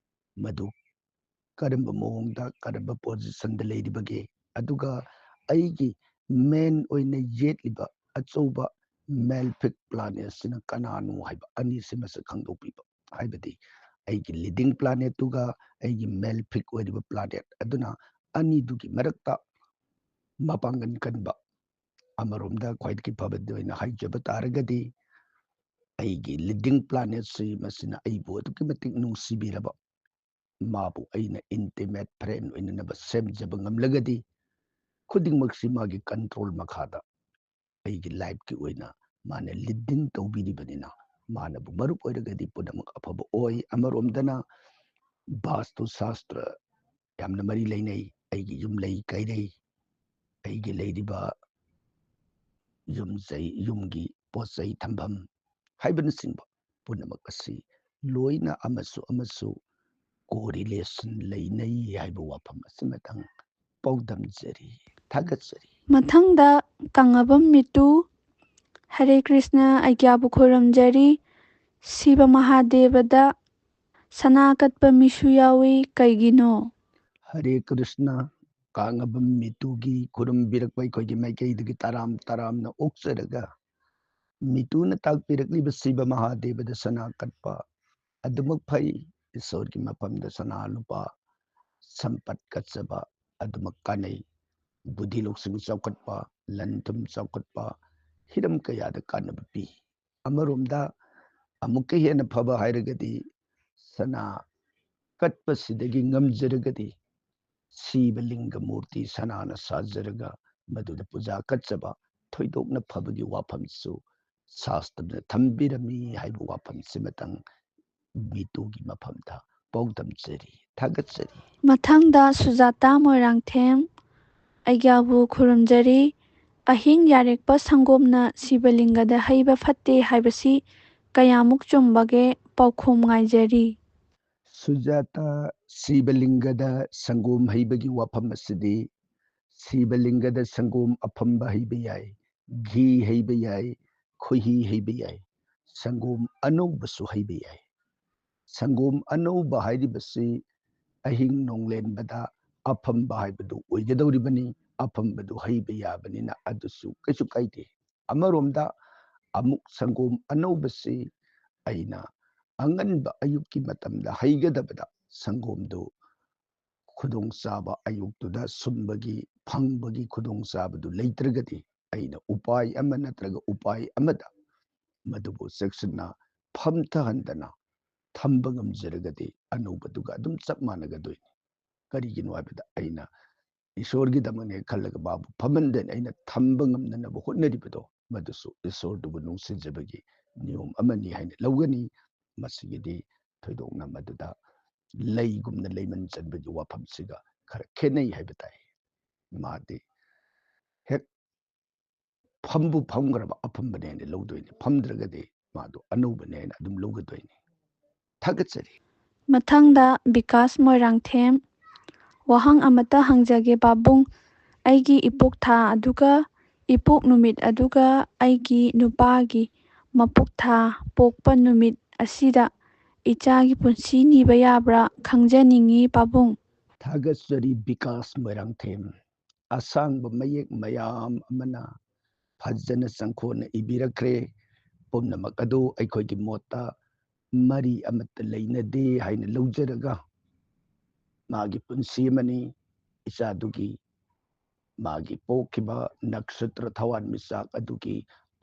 ꯃꯗꯨ ꯀꯔꯝꯕ ꯃꯑꯣꯡꯗ, ꯀꯔꯝꯕ ꯄꯣꯖꯤꯁꯟꯗ ꯂꯩꯔꯤꯕꯒꯦ, ꯑꯗꯨꯒ ꯑꯩꯒꯤ ꯃꯦꯟ ꯑꯣꯏꯅ ꯌꯦꯠꯂꯤꯕ ꯑꯆꯧꯕ ꯃꯦꯂꯐꯤꯛ ꯄ꯭ꯂꯥꯅꯦꯠꯁꯤꯅ ꯀꯅꯥꯅꯣ ꯍꯥꯏꯕ ꯑꯅꯤꯁꯤ ꯃꯁꯛ ꯈꯪꯗꯣꯛꯄꯤꯕ, ꯍꯥꯏꯕꯗꯤ ꯑꯩꯒꯤ ꯂꯤꯗꯤꯡ ꯄ꯭ꯂꯥꯅꯦꯠꯇꯨꯒ ꯑꯩꯒꯤ ꯃꯦꯂꯐꯤꯛ ꯑꯣꯏꯔꯤꯕ ꯄ꯭ꯂꯥꯅꯦꯠ ꯑꯗꯨꯅ ꯑꯅꯤꯗꯨꯒꯤ ꯃꯔꯛꯇ ꯃꯄꯥꯡꯒꯜ ꯀꯟꯕ꯫ ꯑꯃꯔꯣꯝꯗ ꯈ꯭ꯋꯥꯏꯗꯒꯤ ꯐꯕꯗꯤ ꯑꯣꯏꯅ ꯍꯥꯏꯖꯕ ꯇꯥꯔꯒꯗꯤ ꯑꯩꯒꯤ ꯂꯤꯗꯤꯡ ꯄ꯭ꯂꯥꯅꯦꯠꯁꯤ ꯃꯁꯤꯅ ꯑꯩꯕꯨ ꯑꯗꯨꯛꯀꯤ ꯃꯇꯤꯛ ꯅꯨꯡꯁꯤꯕꯤꯔꯕ, ꯃꯥꯕꯨ ꯑꯩꯅ ꯏꯟꯇꯤꯃꯦꯠ ꯐ꯭ꯔꯦꯟ ꯑꯣꯏꯅꯅꯕ ꯁꯦꯝꯖꯕ ꯉꯝꯂꯒꯗꯤ ꯈꯨꯗꯤꯡꯃꯛꯁꯤ ꯃꯥꯒꯤ ꯀꯟꯇ꯭ꯔꯣꯜ ꯃꯈꯥꯗ ꯑꯩꯒꯤ ꯂꯥꯏꯐꯀꯤ ꯑꯣꯏꯅ ꯃꯥꯅ ꯂꯤꯗꯤꯡ ꯇꯧꯕꯤꯔꯤꯕꯅꯤꯅ ꯃꯥꯅꯕꯨ ꯃꯔꯨꯞ ꯑꯣꯏꯔꯒꯗꯤ ꯄꯨꯝꯅꯃꯛ ꯑꯐꯕ ꯑꯣꯏ꯫ ꯑꯃꯔꯣꯝꯗꯅ ꯚꯥꯁꯇꯨ ꯁꯥꯁꯇ꯭ꯔ ꯌꯥꯝꯅ ꯃꯔꯤ ꯂꯩꯅꯩ꯫ ꯑꯩꯒꯤ ꯌꯨꯝ ꯂꯩ ꯀꯩꯔꯩ, ꯑꯩꯒꯤ ꯂꯩꯔꯤꯕ ꯌꯨꯝ ꯆꯩ, ꯌꯨꯝꯒꯤ ꯄꯣꯠ ꯆꯩ ꯊꯝꯐꯝ ꯍꯥꯏꯕꯅꯆꯤꯡꯕ ꯄꯨꯝꯅꯃꯛ ꯑꯁꯤ ꯂꯣꯏꯅ ꯑꯃꯁꯨ ꯑꯃꯁꯨ ꯀꯣꯔꯤꯂꯦꯁꯟ ꯂꯩꯅꯩ ꯍꯥꯏꯕ ꯋꯥꯐꯝ ꯑꯁꯤꯃꯇꯪ ꯄꯥꯎꯗꯝꯖꯔꯤ꯫ ꯊꯥꯒꯠꯆꯔꯤ꯫ ꯃꯊꯪꯗ ꯀꯥꯡꯉꯕꯝ ꯃꯤꯇꯨ, ꯍꯔꯦ ꯀ꯭ꯔꯤꯁꯅ, ꯑꯩꯒ꯭ꯌꯥꯕꯨ ꯈꯣꯏꯔꯝꯖꯔꯤ꯫ ꯁꯤꯕ ꯃꯍꯥꯗꯦꯕꯗ ꯁꯅꯥ ꯀꯠꯄ ꯃꯤꯁꯨ ꯌꯥꯎꯏ, ꯀꯩꯒꯤꯅꯣ? ꯍꯔꯦ ꯀ꯭ꯔꯤꯁꯅ꯫ ꯀꯥꯡꯉꯕꯝ ꯃꯤꯇꯨꯒꯤ ꯈꯨꯔꯨꯝꯕꯤꯔꯛꯄ ꯑꯩꯈꯣꯏꯒꯤ ꯃꯥꯏꯀꯩꯗꯒꯤ ꯇꯔꯥꯝ ꯇꯔꯥꯝꯅ ꯑꯣꯛꯆꯔꯒ, ꯃꯤꯇꯨꯅ ꯇꯥꯛꯄꯤꯔꯛꯂꯤꯕ ꯁꯤꯕ ꯃꯍꯥꯗꯦꯕꯗ ꯁꯅꯥ ꯀꯠꯄ ꯑꯗꯨꯃꯛ ꯐꯩ꯫ ꯏꯁꯣꯔꯒꯤ ꯃꯐꯝꯗ ꯁꯅꯥ ꯂꯨꯄꯥ ꯁꯝꯄꯠ ꯀꯠꯆꯕ ꯑꯗꯨꯃꯛ ꯀꯥꯟꯅꯩ꯫ ꯕꯨꯙꯤ ꯂꯧꯁꯤꯡ ꯆꯥꯎꯈꯠꯄ, ꯂꯟ ꯊꯨꯝ ꯆꯥꯎꯈꯠꯄ, ꯍꯤꯔꯝ ꯀꯌꯥꯗ ꯀꯥꯟꯅꯕ ꯄꯤ꯫ ꯑꯃꯔꯣꯝꯗ ꯑꯃꯨꯛꯀ ꯍꯦꯟꯅ ꯐꯕ ꯍꯥꯏꯔꯒꯗꯤ ꯁꯅꯥ ꯀꯠꯄꯁꯤꯗꯒꯤ ꯉꯝꯖꯔꯒꯗꯤ ꯁꯤꯕ ꯂꯤꯡꯒ ꯃꯨꯔꯇꯤ ꯁꯅꯥꯅ ꯁꯥꯖꯔꯒ ꯃꯗꯨꯗ ꯄꯨꯖꯥ ꯀꯠꯆꯕ ꯊꯣꯏꯗꯣꯛꯅ ꯐꯕꯒꯤ ꯋꯥꯐꯝꯁꯨ ꯁꯥꯁꯇ꯭ꯔꯅ ꯊꯝꯕꯤꯔꯝꯃꯤ ꯍꯥꯏꯕ ꯋꯥꯐꯝꯁꯤꯃꯇꯪ ꯃꯤꯇꯨꯒꯤ ꯃꯐꯝꯗ ꯄꯥꯎꯗꯝꯖꯔꯤ꯫ ꯊꯥꯒꯠꯆꯔꯤ꯫ ꯃꯊꯪꯗ ꯁꯨꯖꯥꯇꯥ ꯃꯣꯏꯔꯥꯡꯊꯦꯝ, ꯑꯩꯒ꯭ꯌꯥꯕꯨ ꯈꯨꯔꯨꯝꯖꯔꯤ꯫ ꯑꯍꯤꯡ ꯌꯥꯔꯦꯛꯄ ꯁꯪꯒꯣꯝꯅ ꯁꯤꯕꯂꯤꯡꯒꯗ ꯍꯩꯕ ꯐꯠꯇꯦ ꯍꯥꯏꯕꯁꯤ ꯀꯌꯥꯃꯨꯛ ꯆꯨꯝꯕꯒꯦ? ꯄꯥꯎꯈꯨꯝ ꯉꯥꯏꯖꯔꯤ꯫ ꯁꯨꯖꯥꯇꯥ, ꯁꯤꯕꯂꯤꯡꯒꯗ ꯁꯪꯒꯣꯝ ꯍꯩꯕꯒꯤ ꯋꯥꯐꯝ ꯑꯁꯤꯗꯤ, ꯁꯤꯕꯂꯤꯡꯒꯗ ꯁꯪꯒꯣꯝ ꯑꯐꯝꯕ ꯍꯩꯕ ꯌꯥꯏ, ꯘꯤ ꯍꯩꯕ ꯌꯥꯏ, ꯈꯣꯏꯍꯤ ꯍꯩꯕ ꯌꯥꯏ, ꯁꯪꯒꯣꯝ ꯑꯅꯧꯕꯁꯨ ꯍꯩꯕ ꯌꯥꯏ꯫ ꯁꯪꯒꯣꯝ ꯑꯅꯧꯕ ꯍꯥꯏꯔꯤꯕꯁꯤ ꯑꯍꯤꯡ ꯅꯣꯡꯂꯦꯟꯕꯗ ꯑꯐꯝꯕ ꯍꯥꯏꯕꯗꯨ ꯑꯣꯏꯒꯗꯧꯔꯤꯕꯅꯤ꯫ ꯑꯐꯝꯕꯗꯨ ꯍꯩꯕ ꯌꯥꯕꯅꯤꯅ ꯑꯗꯨꯁꯨ ꯀꯩꯁꯨ ꯀꯥꯏꯗꯦ꯫ ꯑꯃꯔꯣꯝꯗ ꯑꯃꯨꯛ ꯁꯪꯒꯣꯝ ꯑꯅꯧꯕꯁꯤ ꯑꯩꯅ ꯑꯉꯟꯕ ꯑꯌꯨꯛꯀꯤ ꯃꯇꯝꯗ ꯍꯩꯒꯗꯕꯗ ꯁꯪꯒꯣꯝꯗꯨ ꯈꯨꯗꯣꯡꯆꯥꯕ, ꯑꯌꯨꯛꯇꯨꯗ ꯁꯨꯝꯕꯒꯤ, ꯐꯪꯕꯒꯤ ꯈꯨꯗꯣꯡꯆꯥꯕꯗꯨ ꯂꯩꯇ꯭ꯔꯒꯗꯤ ꯑꯩꯅ ꯎꯄꯥꯏ ꯑꯃ ꯅꯠꯇ꯭ꯔꯒ ꯎꯄꯥꯏ ꯑꯃꯗ ꯃꯗꯨꯕꯨ ꯆꯦꯛꯁꯤꯟꯅ ꯐꯝꯊꯍꯟꯗꯅ ꯊꯝꯕ ꯉꯝꯖꯔꯒꯗꯤ ꯑꯅꯧꯕꯗꯨꯒ ꯑꯗꯨꯝ ꯆꯞ ꯃꯥꯟꯅꯒꯗꯣꯏꯅꯤ꯫ ꯀꯔꯤꯒꯤꯅꯣ ꯍꯥꯏꯕꯗ ꯑꯩꯅ ꯏꯁꯣꯔꯒꯤꯗꯃꯛꯅꯦ ꯈꯜꯂꯒ ꯃꯥꯕꯨ ꯐꯝꯍꯟꯗꯅ ꯑꯩꯅ ꯊꯝꯕ ꯉꯝꯅꯅꯕ ꯍꯣꯠꯅꯔꯤꯕꯗꯣ, ꯃꯗꯨꯁꯨ ꯏꯁꯣꯔꯗꯨꯕꯨ ꯅꯨꯡꯁꯤꯖꯕꯒꯤ ꯅꯤꯌꯣꯝ ꯑꯃꯅꯤ ꯍꯥꯏꯅ ꯂꯧꯒꯅꯤ꯫ ꯃꯁꯤꯒꯤꯗꯤ ꯊꯣꯏꯗꯣꯛꯅ ꯃꯗꯨꯗ ꯂꯩꯒꯨꯝꯅ ꯂꯩꯃꯟ ꯆꯟꯕꯒꯤ ꯋꯥꯐꯝꯁꯤꯒ ꯈꯔ ꯈꯦꯠꯅꯩ ꯍꯥꯏꯕ ꯇꯥꯏ꯫ ꯃꯥꯗꯤ ꯍꯦꯛ ꯐꯝꯕꯨ ꯐꯝꯈ꯭ꯔꯕ ꯑꯐꯝꯕꯅꯦꯅ ꯂꯧꯗꯣꯏꯅꯤ, ꯐꯝꯗ꯭ꯔꯒꯗꯤ ꯃꯥꯗꯣ ꯑꯅꯧꯕꯅꯦꯅ ꯑꯗꯨꯝ ꯂꯧꯒꯗꯣꯏꯅꯤ꯫ ꯊꯥꯒꯠꯆꯔꯤ꯫ ꯃꯊꯪꯗ ꯕꯤꯀꯥꯁ ꯃꯣꯏꯔꯥꯡꯊꯦꯝ, ꯋꯥꯍꯪ ꯑꯃꯇ ꯍꯪꯖꯒꯦ ꯄꯥꯕꯨꯡ, ꯑꯩꯒꯤ ꯏꯄꯣꯛ ꯊꯥ ꯑꯗꯨꯒ ꯏꯄꯣꯛ ꯅꯨꯃꯤꯠ ꯑꯗꯨꯒ ꯑꯩꯒꯤ ꯅꯨꯄꯥꯒꯤ ꯃꯄꯣꯛ ꯊꯥ ꯄꯣꯛꯄ ꯅꯨꯃꯤꯠ ꯑꯁꯤꯗ ꯏꯆꯥꯒꯤ ꯄꯨꯟꯁꯤ ꯅꯤꯕ ꯌꯥꯕ꯭ꯔꯥ ꯈꯪꯖꯅꯤꯡꯏ ꯄꯥꯕꯨꯡ꯫ ꯊꯥꯒꯠꯆꯔꯤ ꯕꯤꯀꯥꯁ ꯃꯣꯏꯔꯥꯡꯊꯦꯝ꯫ ꯑꯁꯥꯡꯕ ꯃꯌꯦꯛ ꯃꯌꯥꯝ ꯑꯃꯅ ꯐꯖꯅ ꯆꯪꯈꯣꯟꯅ ꯏꯕꯤꯔꯛꯈ꯭ꯔꯦ꯫ ꯄꯨꯝꯅꯃꯛ ꯑꯗꯨ ꯑꯩꯈꯣꯏꯒꯤ ꯃꯣꯠꯇ ꯃꯔꯤ ꯑꯃꯠꯇ ꯂꯩꯅꯗꯦ ꯍꯥꯏꯅ ꯂꯧꯖꯔꯒ, ꯃꯥꯒꯤ ꯄꯨꯟꯁꯤ ꯑꯃꯅꯤ, ꯏꯆꯥꯗꯨꯒꯤ ꯃꯥꯒꯤ ꯄꯣꯛꯈꯤꯕ ꯅꯛꯁꯇ꯭ꯔ ꯊꯋꯥꯟꯃꯤꯆꯥꯛ ꯑꯗꯨꯒꯤ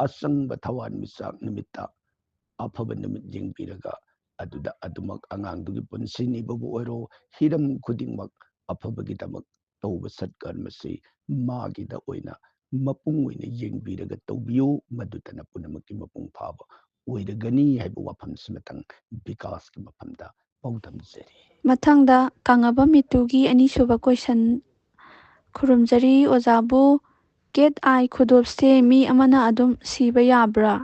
ꯑꯆꯪꯕ ꯊꯋꯥꯟꯃꯤꯆꯥꯛ ꯅꯨꯃꯤꯠꯇ ꯑꯐꯕ ꯅꯨꯃꯤꯠ ꯌꯦꯡꯕꯤꯔꯒ, ꯑꯗꯨꯗ ꯑꯗꯨꯃꯛ ꯑꯉꯥꯡꯗꯨꯒꯤ ꯄꯨꯟꯁꯤ ꯅꯤꯕꯕꯨ ꯑꯣꯏꯔꯣ, ꯍꯤꯔꯝ ꯈꯨꯗꯤꯡꯃꯛ ꯑꯐꯕꯒꯤꯗꯃꯛ ꯇꯧꯕ ꯁꯠꯀꯔꯃꯁꯤ ꯃꯥꯒꯤꯗ ꯑꯣꯏꯅ ꯃꯄꯨꯡ ꯑꯣꯏꯅ ꯌꯦꯡꯕꯤꯔꯒ ꯇꯧꯕꯤꯌꯨ, ꯃꯗꯨꯇꯅ ꯄꯨꯝꯅꯃꯛꯀꯤ ꯃꯄꯨꯡ ꯐꯥꯕ ꯑꯣꯏꯔꯒꯅꯤ ꯍꯥꯏꯕ ꯋꯥꯐꯝꯁꯤꯃꯇꯪ ꯕꯤꯀꯥꯁꯀꯤ ꯃꯐꯝꯗ ꯄꯥꯎꯗꯝꯖꯔꯤ꯫ ꯃꯊꯪꯗ ꯀꯥꯡꯉꯕꯝ ꯃꯤꯇꯨꯒꯤ ꯑꯅꯤꯁꯨꯕ ꯀꯣꯏꯁꯟ ꯈꯨꯔꯨꯝꯖꯔꯤ ꯑꯣꯖꯥꯕꯨ, ꯀꯦꯠ ꯑꯥꯏ ꯈꯨꯗꯣꯞꯁꯦ ꯃꯤ ꯑꯃꯅ ꯑꯗꯨꯝ ꯁꯤꯕ ꯌꯥꯕ꯭ꯔꯥ?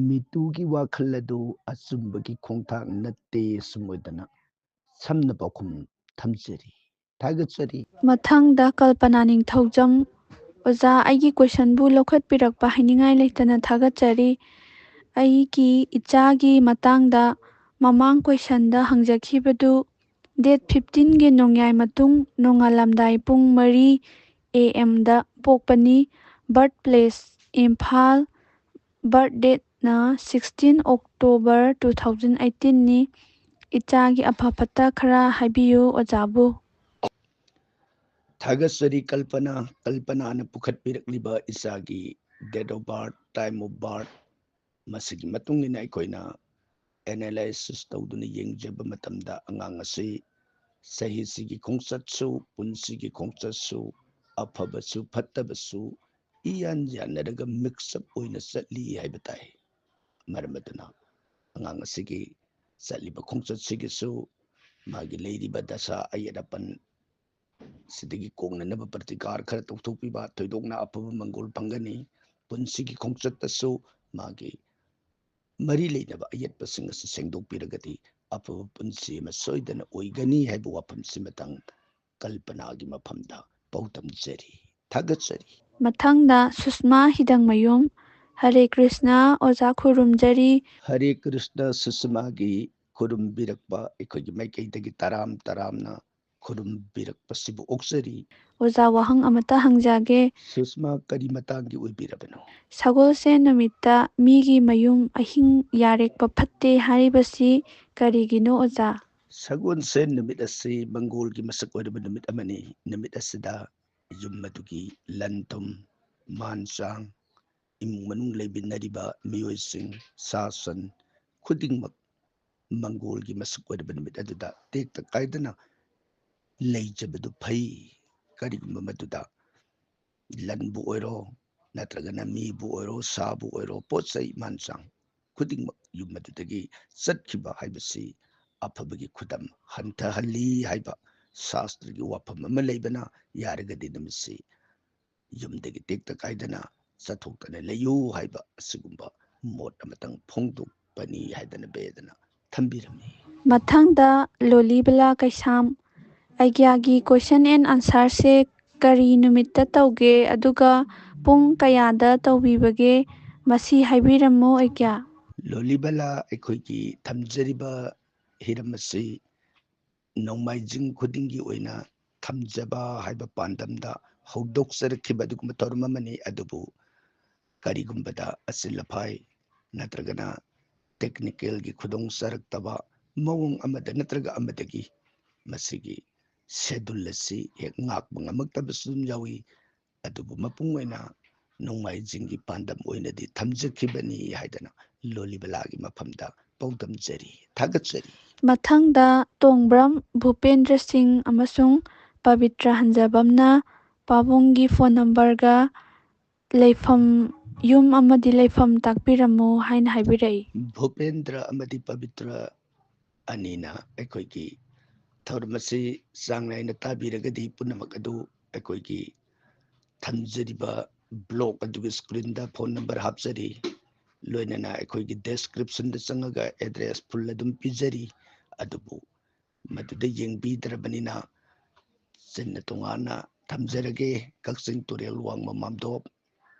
ꯃꯤꯇꯨꯒꯤ ꯋꯥꯈꯜ ꯑꯗꯨ ꯑꯆꯨꯝꯕꯒꯤ ꯈꯣꯡꯊꯥꯡ ꯅꯠꯇꯦ, ꯁꯨꯝ ꯑꯣꯏꯗꯅ ꯁꯝꯅ ꯄꯥꯎꯈꯨꯝ ꯊꯝꯖꯔꯤ꯫ ꯊꯥꯒꯠꯆꯔꯤ꯫ ꯃꯊꯪꯗ ꯀꯜꯄꯅꯥ ꯅꯤꯡꯊꯧꯖꯝ꯫ ꯑꯣꯖꯥ, ꯑꯩꯒꯤ ꯀꯣꯏꯁꯟꯕꯨ ꯂꯧꯈꯠꯄꯤꯔꯛꯄ ꯍꯥꯏꯅꯤꯡꯉꯥꯏ ꯂꯩꯇꯅ ꯊꯥꯒꯠꯆꯔꯤ꯫ ꯑꯩꯒꯤ ꯏꯆꯥꯒꯤ ꯃꯇꯥꯡꯗ ꯃꯃꯥꯡ ꯀꯣꯏꯁꯟꯗ ꯍꯪꯖꯈꯤꯕꯗꯨ, ꯗꯦꯠ ꯐꯤꯐꯇꯤꯟꯒꯤ ꯅꯣꯡꯌꯥꯏ ꯃꯇꯨꯡ ꯅꯣꯡꯉꯥꯜꯂꯝꯗꯥꯏ ꯄꯨꯡ ꯃꯔꯤ ꯑꯦ ꯑꯦꯝꯗ ꯄꯣꯛꯄꯅꯤ꯫ ꯕꯥꯔꯠ ꯄ꯭ꯂꯦꯁ ꯏꯝꯐꯥꯜ, ꯕꯥꯔꯠ ꯗꯦꯠꯅ ꯁꯤꯛꯁꯇꯤꯟ ꯑꯣꯛꯇꯣꯕꯔ ꯇꯨ ꯊꯥꯎꯖꯟ ꯑꯩꯠꯇꯤꯟꯅꯤ꯫ ꯏꯆꯥꯒꯤ ꯑꯐ ꯐꯠꯇ ꯈꯔ ꯍꯥꯏꯕꯤꯌꯨ ꯑꯣꯖꯥꯕꯨ꯫ ꯊꯥꯒꯠꯆꯔꯤ ꯀꯜꯄꯅꯥ꯫ ꯀꯜꯄꯅꯥꯅ ꯄꯨꯈꯠꯄꯤꯔꯛꯂꯤꯕ ꯏꯆꯥꯒꯤ date of birth, time of birth, ꯃꯁꯤꯒꯤ ꯃꯇꯨꯡ ꯏꯟꯅ ꯑꯩꯈꯣꯏꯅ analysis ꯇꯧꯗꯨꯅ ꯌꯦꯡꯖꯕ ꯃꯇꯝꯗ, ꯑꯉꯥꯡ ꯑꯁꯤ ꯆꯍꯤꯁꯤꯒꯤ ꯈꯣꯡꯆꯠꯁꯨ, ꯄꯨꯟꯁꯤꯒꯤ ꯈꯣꯡꯆꯠꯁꯨ, ꯑꯐꯕꯁꯨ ꯐꯠꯇꯕꯁꯨ ꯏꯌꯥꯟ ꯌꯥꯟꯅꯔꯒ mix up ꯑꯣꯏꯅ ꯆꯠꯂꯤ ꯍꯥꯏꯕ ꯇꯥꯏ꯫ ꯃꯔꯝ ꯑꯗꯨꯅ ꯑꯉꯥꯡ ꯑꯁꯤꯒꯤ ꯆꯠꯂꯤꯕ ꯈꯣꯡꯆꯠꯁꯤꯒꯤꯁꯨ, ꯃꯥꯒꯤ ꯂꯩꯔꯤꯕ ꯗꯁꯥ ꯑꯌꯦꯠ ꯑꯄꯟ ꯁꯤꯗꯒꯤ ꯀꯣꯛꯅꯅꯕ ꯄ꯭ꯔꯇꯤꯀꯥꯔ ꯈꯔ ꯇꯧꯊꯣꯛꯄꯤꯕ, ꯊꯣꯏꯗꯣꯛꯅ ꯑꯐꯕ ꯃꯪꯒꯣꯜ ꯐꯪꯒꯅꯤ꯫ ꯄꯨꯟꯁꯤꯒꯤ ꯈꯣꯡꯆꯠꯇꯁꯨ ꯃꯥꯒꯤ ꯃꯔꯤ ꯂꯩꯅꯕ ꯑꯌꯦꯠꯄꯁꯤꯡ ꯑꯁꯤ ꯁꯦꯡꯗꯣꯛꯄꯤꯔꯒꯗꯤ ꯑꯐꯕ ꯄꯨꯟꯁꯤ ꯑꯃ ꯁꯣꯏꯗꯅ ꯑꯣꯏꯒꯅꯤ ꯍꯥꯏꯕ ꯋꯥꯐꯝꯁꯤꯃꯇꯪ ꯀꯜꯄꯅꯥꯒꯤ ꯃꯐꯝꯗ ꯄꯥꯎꯗꯝꯖꯔꯤ꯫ ꯊꯥꯒꯠꯆꯔꯤ꯫ ꯃꯊꯪꯗ ꯁꯨꯁꯃꯥ ꯍꯤꯗꯪꯃꯌꯨꯝ꯫ ꯍꯔꯦ ꯀ꯭ꯔꯤꯁꯅ, ꯑꯣꯖꯥ ꯈꯨꯔꯨꯝꯖꯔꯤ꯫ ꯍꯔꯦ ꯀ꯭ꯔꯤꯁꯅ꯫ ꯁꯨꯁꯃꯥꯒꯤ ꯈꯨꯔꯨꯝꯕꯤꯔꯛꯄ ꯑꯩꯈꯣꯏꯒꯤ ꯃꯥꯏꯀꯩꯗꯒꯤ ꯇꯔꯥꯝ ꯇꯔꯥꯝꯅ ꯈꯨꯔꯨꯝꯕꯤꯔꯛꯄꯁꯤꯕꯨ ꯑꯣꯛꯆꯔꯤ꯫ ꯑꯣꯖꯥ, ꯋꯥꯍꯪ ꯑꯃꯇ ꯍꯪꯖꯒꯦ꯫ ꯁꯨꯁꯃꯥ, ꯀꯔꯤ ꯃꯇꯥꯡꯒꯤ ꯑꯣꯏꯕꯤꯔꯕꯅꯣ? ꯁꯒꯣꯜꯁꯦꯟ ꯅꯨꯃꯤꯠꯇ ꯃꯤꯒꯤ ꯃꯌꯨꯝ ꯑꯍꯤꯡ ꯌꯥꯔꯦꯛꯄ ꯐꯠꯇꯦ ꯍꯥꯏꯔꯤꯕꯁꯤ ꯀꯔꯤꯒꯤꯅꯣ ꯑꯣꯖꯥ? ꯁꯒꯣꯜꯁꯦꯟ ꯅꯨꯃꯤꯠ ꯑꯁꯤ ꯃꯪꯒꯣꯜꯒꯤ ꯃꯁꯛ ꯑꯣꯏꯔꯕ ꯅꯨꯃꯤꯠ ꯑꯃꯅꯤ꯫ ꯅꯨꯃꯤꯠ ꯑꯁꯤꯗ ꯌꯨꯝ ꯑꯗꯨꯒꯤ ꯂꯟ ꯊꯨꯝ, ꯃꯥꯟ ꯆꯥꯡ, ꯏꯃꯨꯡ ꯃꯅꯨꯡ ꯂꯩꯃꯤꯟꯅꯔꯤꯕ ꯃꯤꯑꯣꯏꯁꯤꯡ, ꯁꯥ ꯁꯟ ꯈꯨꯗꯤꯡꯃꯛ ꯃꯪꯒꯣꯜꯒꯤ ꯃꯁꯛ ꯑꯣꯏꯔꯕ ꯅꯨꯃꯤꯠ ꯑꯗꯨꯗ ꯇꯦꯛꯇ ꯀꯥꯏꯗꯅ ꯂꯩꯖꯕꯗꯨ ꯐꯩ꯫ ꯀꯔꯤꯒꯨꯝꯕ ꯃꯗꯨꯗ ꯂꯟꯕꯨ ꯑꯣꯏꯔꯣ, ꯅꯠꯇ꯭ꯔꯒꯅ ꯃꯤꯕꯨ ꯑꯣꯏꯔꯣ, ꯁꯥꯕꯨ ꯑꯣꯏꯔꯣ, ꯄꯣꯠ ꯆꯩ ꯃꯥꯟ ꯆꯥꯡ ꯈꯨꯗꯤꯡꯃꯛ ꯌꯨꯝ ꯑꯗꯨꯗꯒꯤ ꯆꯠꯈꯤꯕ ꯍꯥꯏꯕꯁꯤ ꯑꯐꯕꯒꯤ ꯈꯨꯗꯝ ꯍꯟꯊꯍꯜꯂꯤ ꯍꯥꯏꯕ ꯁꯥꯁꯇ꯭ꯔꯒꯤ ꯋꯥꯐꯝ ꯑꯃ ꯂꯩꯕꯅ, ꯌꯥꯔꯒꯗꯤ ꯅꯨꯃꯤꯠꯁꯤ ꯌꯨꯝꯗꯒꯤ ꯇꯦꯛꯇ ꯀꯥꯏꯗꯅ ꯆꯠꯊꯣꯛꯇꯅ ꯂꯩꯌꯨ ꯍꯥꯏꯕ ꯑꯁꯤꯒꯨꯝꯕ ꯃꯣꯠ ꯑꯃꯇꯪ ꯐꯣꯡꯗꯣꯛꯄꯅꯤ ꯍꯥꯏꯗꯅ ꯕꯦꯗꯅ ꯊꯝꯕꯤꯔꯝꯃꯤ꯫ ꯃꯊꯪꯗ ꯂꯣꯂꯤꯕꯂꯥ ꯀꯩꯁꯥꯝ, ꯑꯩꯒ꯭ꯌꯥꯒꯤ question and answerꯁꯦ ꯀꯔꯤ ꯅꯨꯃꯤꯠꯇ ꯇꯧꯒꯦ, ꯑꯗꯨꯒ ꯄꯨꯡ ꯀꯌꯥꯗ ꯇꯧꯕꯤꯕꯒꯦ, ꯃꯁꯤ ꯍꯥꯏꯕꯤꯔꯝꯃꯨ ꯑꯩꯒ꯭ꯌꯥ꯫ ꯂꯣꯂꯤꯕꯂꯥ, ꯑꯩꯈꯣꯏꯒꯤ ꯊꯝꯖꯔꯤꯕ ꯍꯤꯔꯝ ꯑꯁꯤ ꯅꯣꯡꯃꯥꯏꯖꯤꯡ ꯈꯨꯗꯤꯡꯒꯤ ꯑꯣꯏꯅ ꯊꯝꯖꯕ ꯍꯥꯏꯕ ꯄꯥꯟꯗꯝꯗ ꯍꯧꯗꯣꯛꯆꯔꯛꯈꯤꯕ ꯑꯗꯨꯒꯨꯝꯕ ꯊꯧꯔꯝ ꯑꯃꯅꯤ꯫ ꯑꯗꯨꯕꯨ ꯀꯔꯤꯒꯨꯝꯕꯗ ꯑꯆꯤꯜ ꯑꯐꯥꯏ ꯅꯠꯇ꯭ꯔꯒꯅ technicalꯒꯤ ꯈꯨꯗꯣꯡ ꯆꯥꯔꯛꯇꯕ ꯃꯑꯣꯡ ꯑꯃꯗ ꯅꯠꯇ꯭ꯔꯒ ꯑꯃꯗꯒꯤ ꯃꯁꯤꯒꯤ schedule ꯑꯁꯤ ꯍꯦꯛ ꯉꯥꯛꯄ ꯉꯝꯃꯛꯇꯕꯁꯨ ꯑꯗꯨꯝ ꯌꯥꯎꯏ꯫ ꯑꯗꯨꯕꯨ ꯃꯄꯨꯡ ꯑꯣꯏꯅ ꯅꯣꯡꯃꯥꯏꯖꯤꯡꯒꯤ ꯄꯥꯟꯗꯝ ꯑꯣꯏꯅꯗꯤ ꯊꯝꯖꯈꯤꯕꯅꯤ ꯍꯥꯏꯗꯅ ꯂꯣꯂꯤꯕꯂꯥꯒꯤ ꯃꯐꯝꯗ ꯄꯥꯎꯗꯝꯖꯔꯤ, ꯊꯥꯒꯠꯆꯔꯤ꯫ ꯃꯊꯪꯗ ꯇꯣꯡꯕ꯭ꯔꯝ ꯚꯨꯄꯦꯟꯗ꯭ꯔ ꯁꯤꯡ ꯑꯃꯁꯨꯡ ꯄꯕꯤꯇ꯭ꯔ ꯍꯟꯖꯕꯝꯅ ꯄꯥꯕꯨꯡꯒꯤ phone numberꯒ ꯂꯩꯐꯝ, ꯌꯨꯝ ꯑꯃꯗꯤ ꯂꯩꯐꯝ ꯇꯥꯛꯄꯤꯔꯝꯃꯨ ꯍꯥꯏꯅ ꯍꯥꯏꯕꯤꯔꯛꯏ꯫ ꯚꯨꯄꯦꯟꯗ꯭ꯔ ꯑꯃꯗꯤ ꯄꯕꯤꯇ꯭ꯔ ꯑꯅꯤꯅ ꯑꯩꯈꯣꯏꯒꯤ ꯊꯧꯔꯝ ꯑꯁꯤ ꯆꯥꯡ ꯅꯥꯏꯅ ꯇꯥꯕꯤꯔꯒꯗꯤ ꯄꯨꯝꯅꯃꯛ ꯑꯗꯨ ꯑꯩꯈꯣꯏꯒꯤ ꯊꯝꯖꯔꯤꯕ blog ꯑꯗꯨꯒꯤ screenꯗ phone number ꯍꯥꯞꯆꯔꯤ꯫ ꯂꯣꯏꯅꯅ ꯑꯩꯈꯣꯏꯒꯤ descriptionꯗ ꯆꯪꯉꯒ address full ꯑꯗꯨꯝ ꯄꯤꯖꯔꯤ꯫ ꯑꯗꯨꯕꯨ ꯃꯗꯨꯗ ꯌꯦꯡꯕꯤꯗ꯭ꯔꯕꯅꯤꯅ ꯆꯤꯟꯅ ꯇꯣꯉꯥꯟꯅ ꯊꯝꯖꯔꯒꯦ꯫ ꯀꯛꯆꯤꯡ ꯇꯨꯔꯦꯜ ꯋꯥꯡꯃ ꯃꯥꯝꯗꯣꯞ,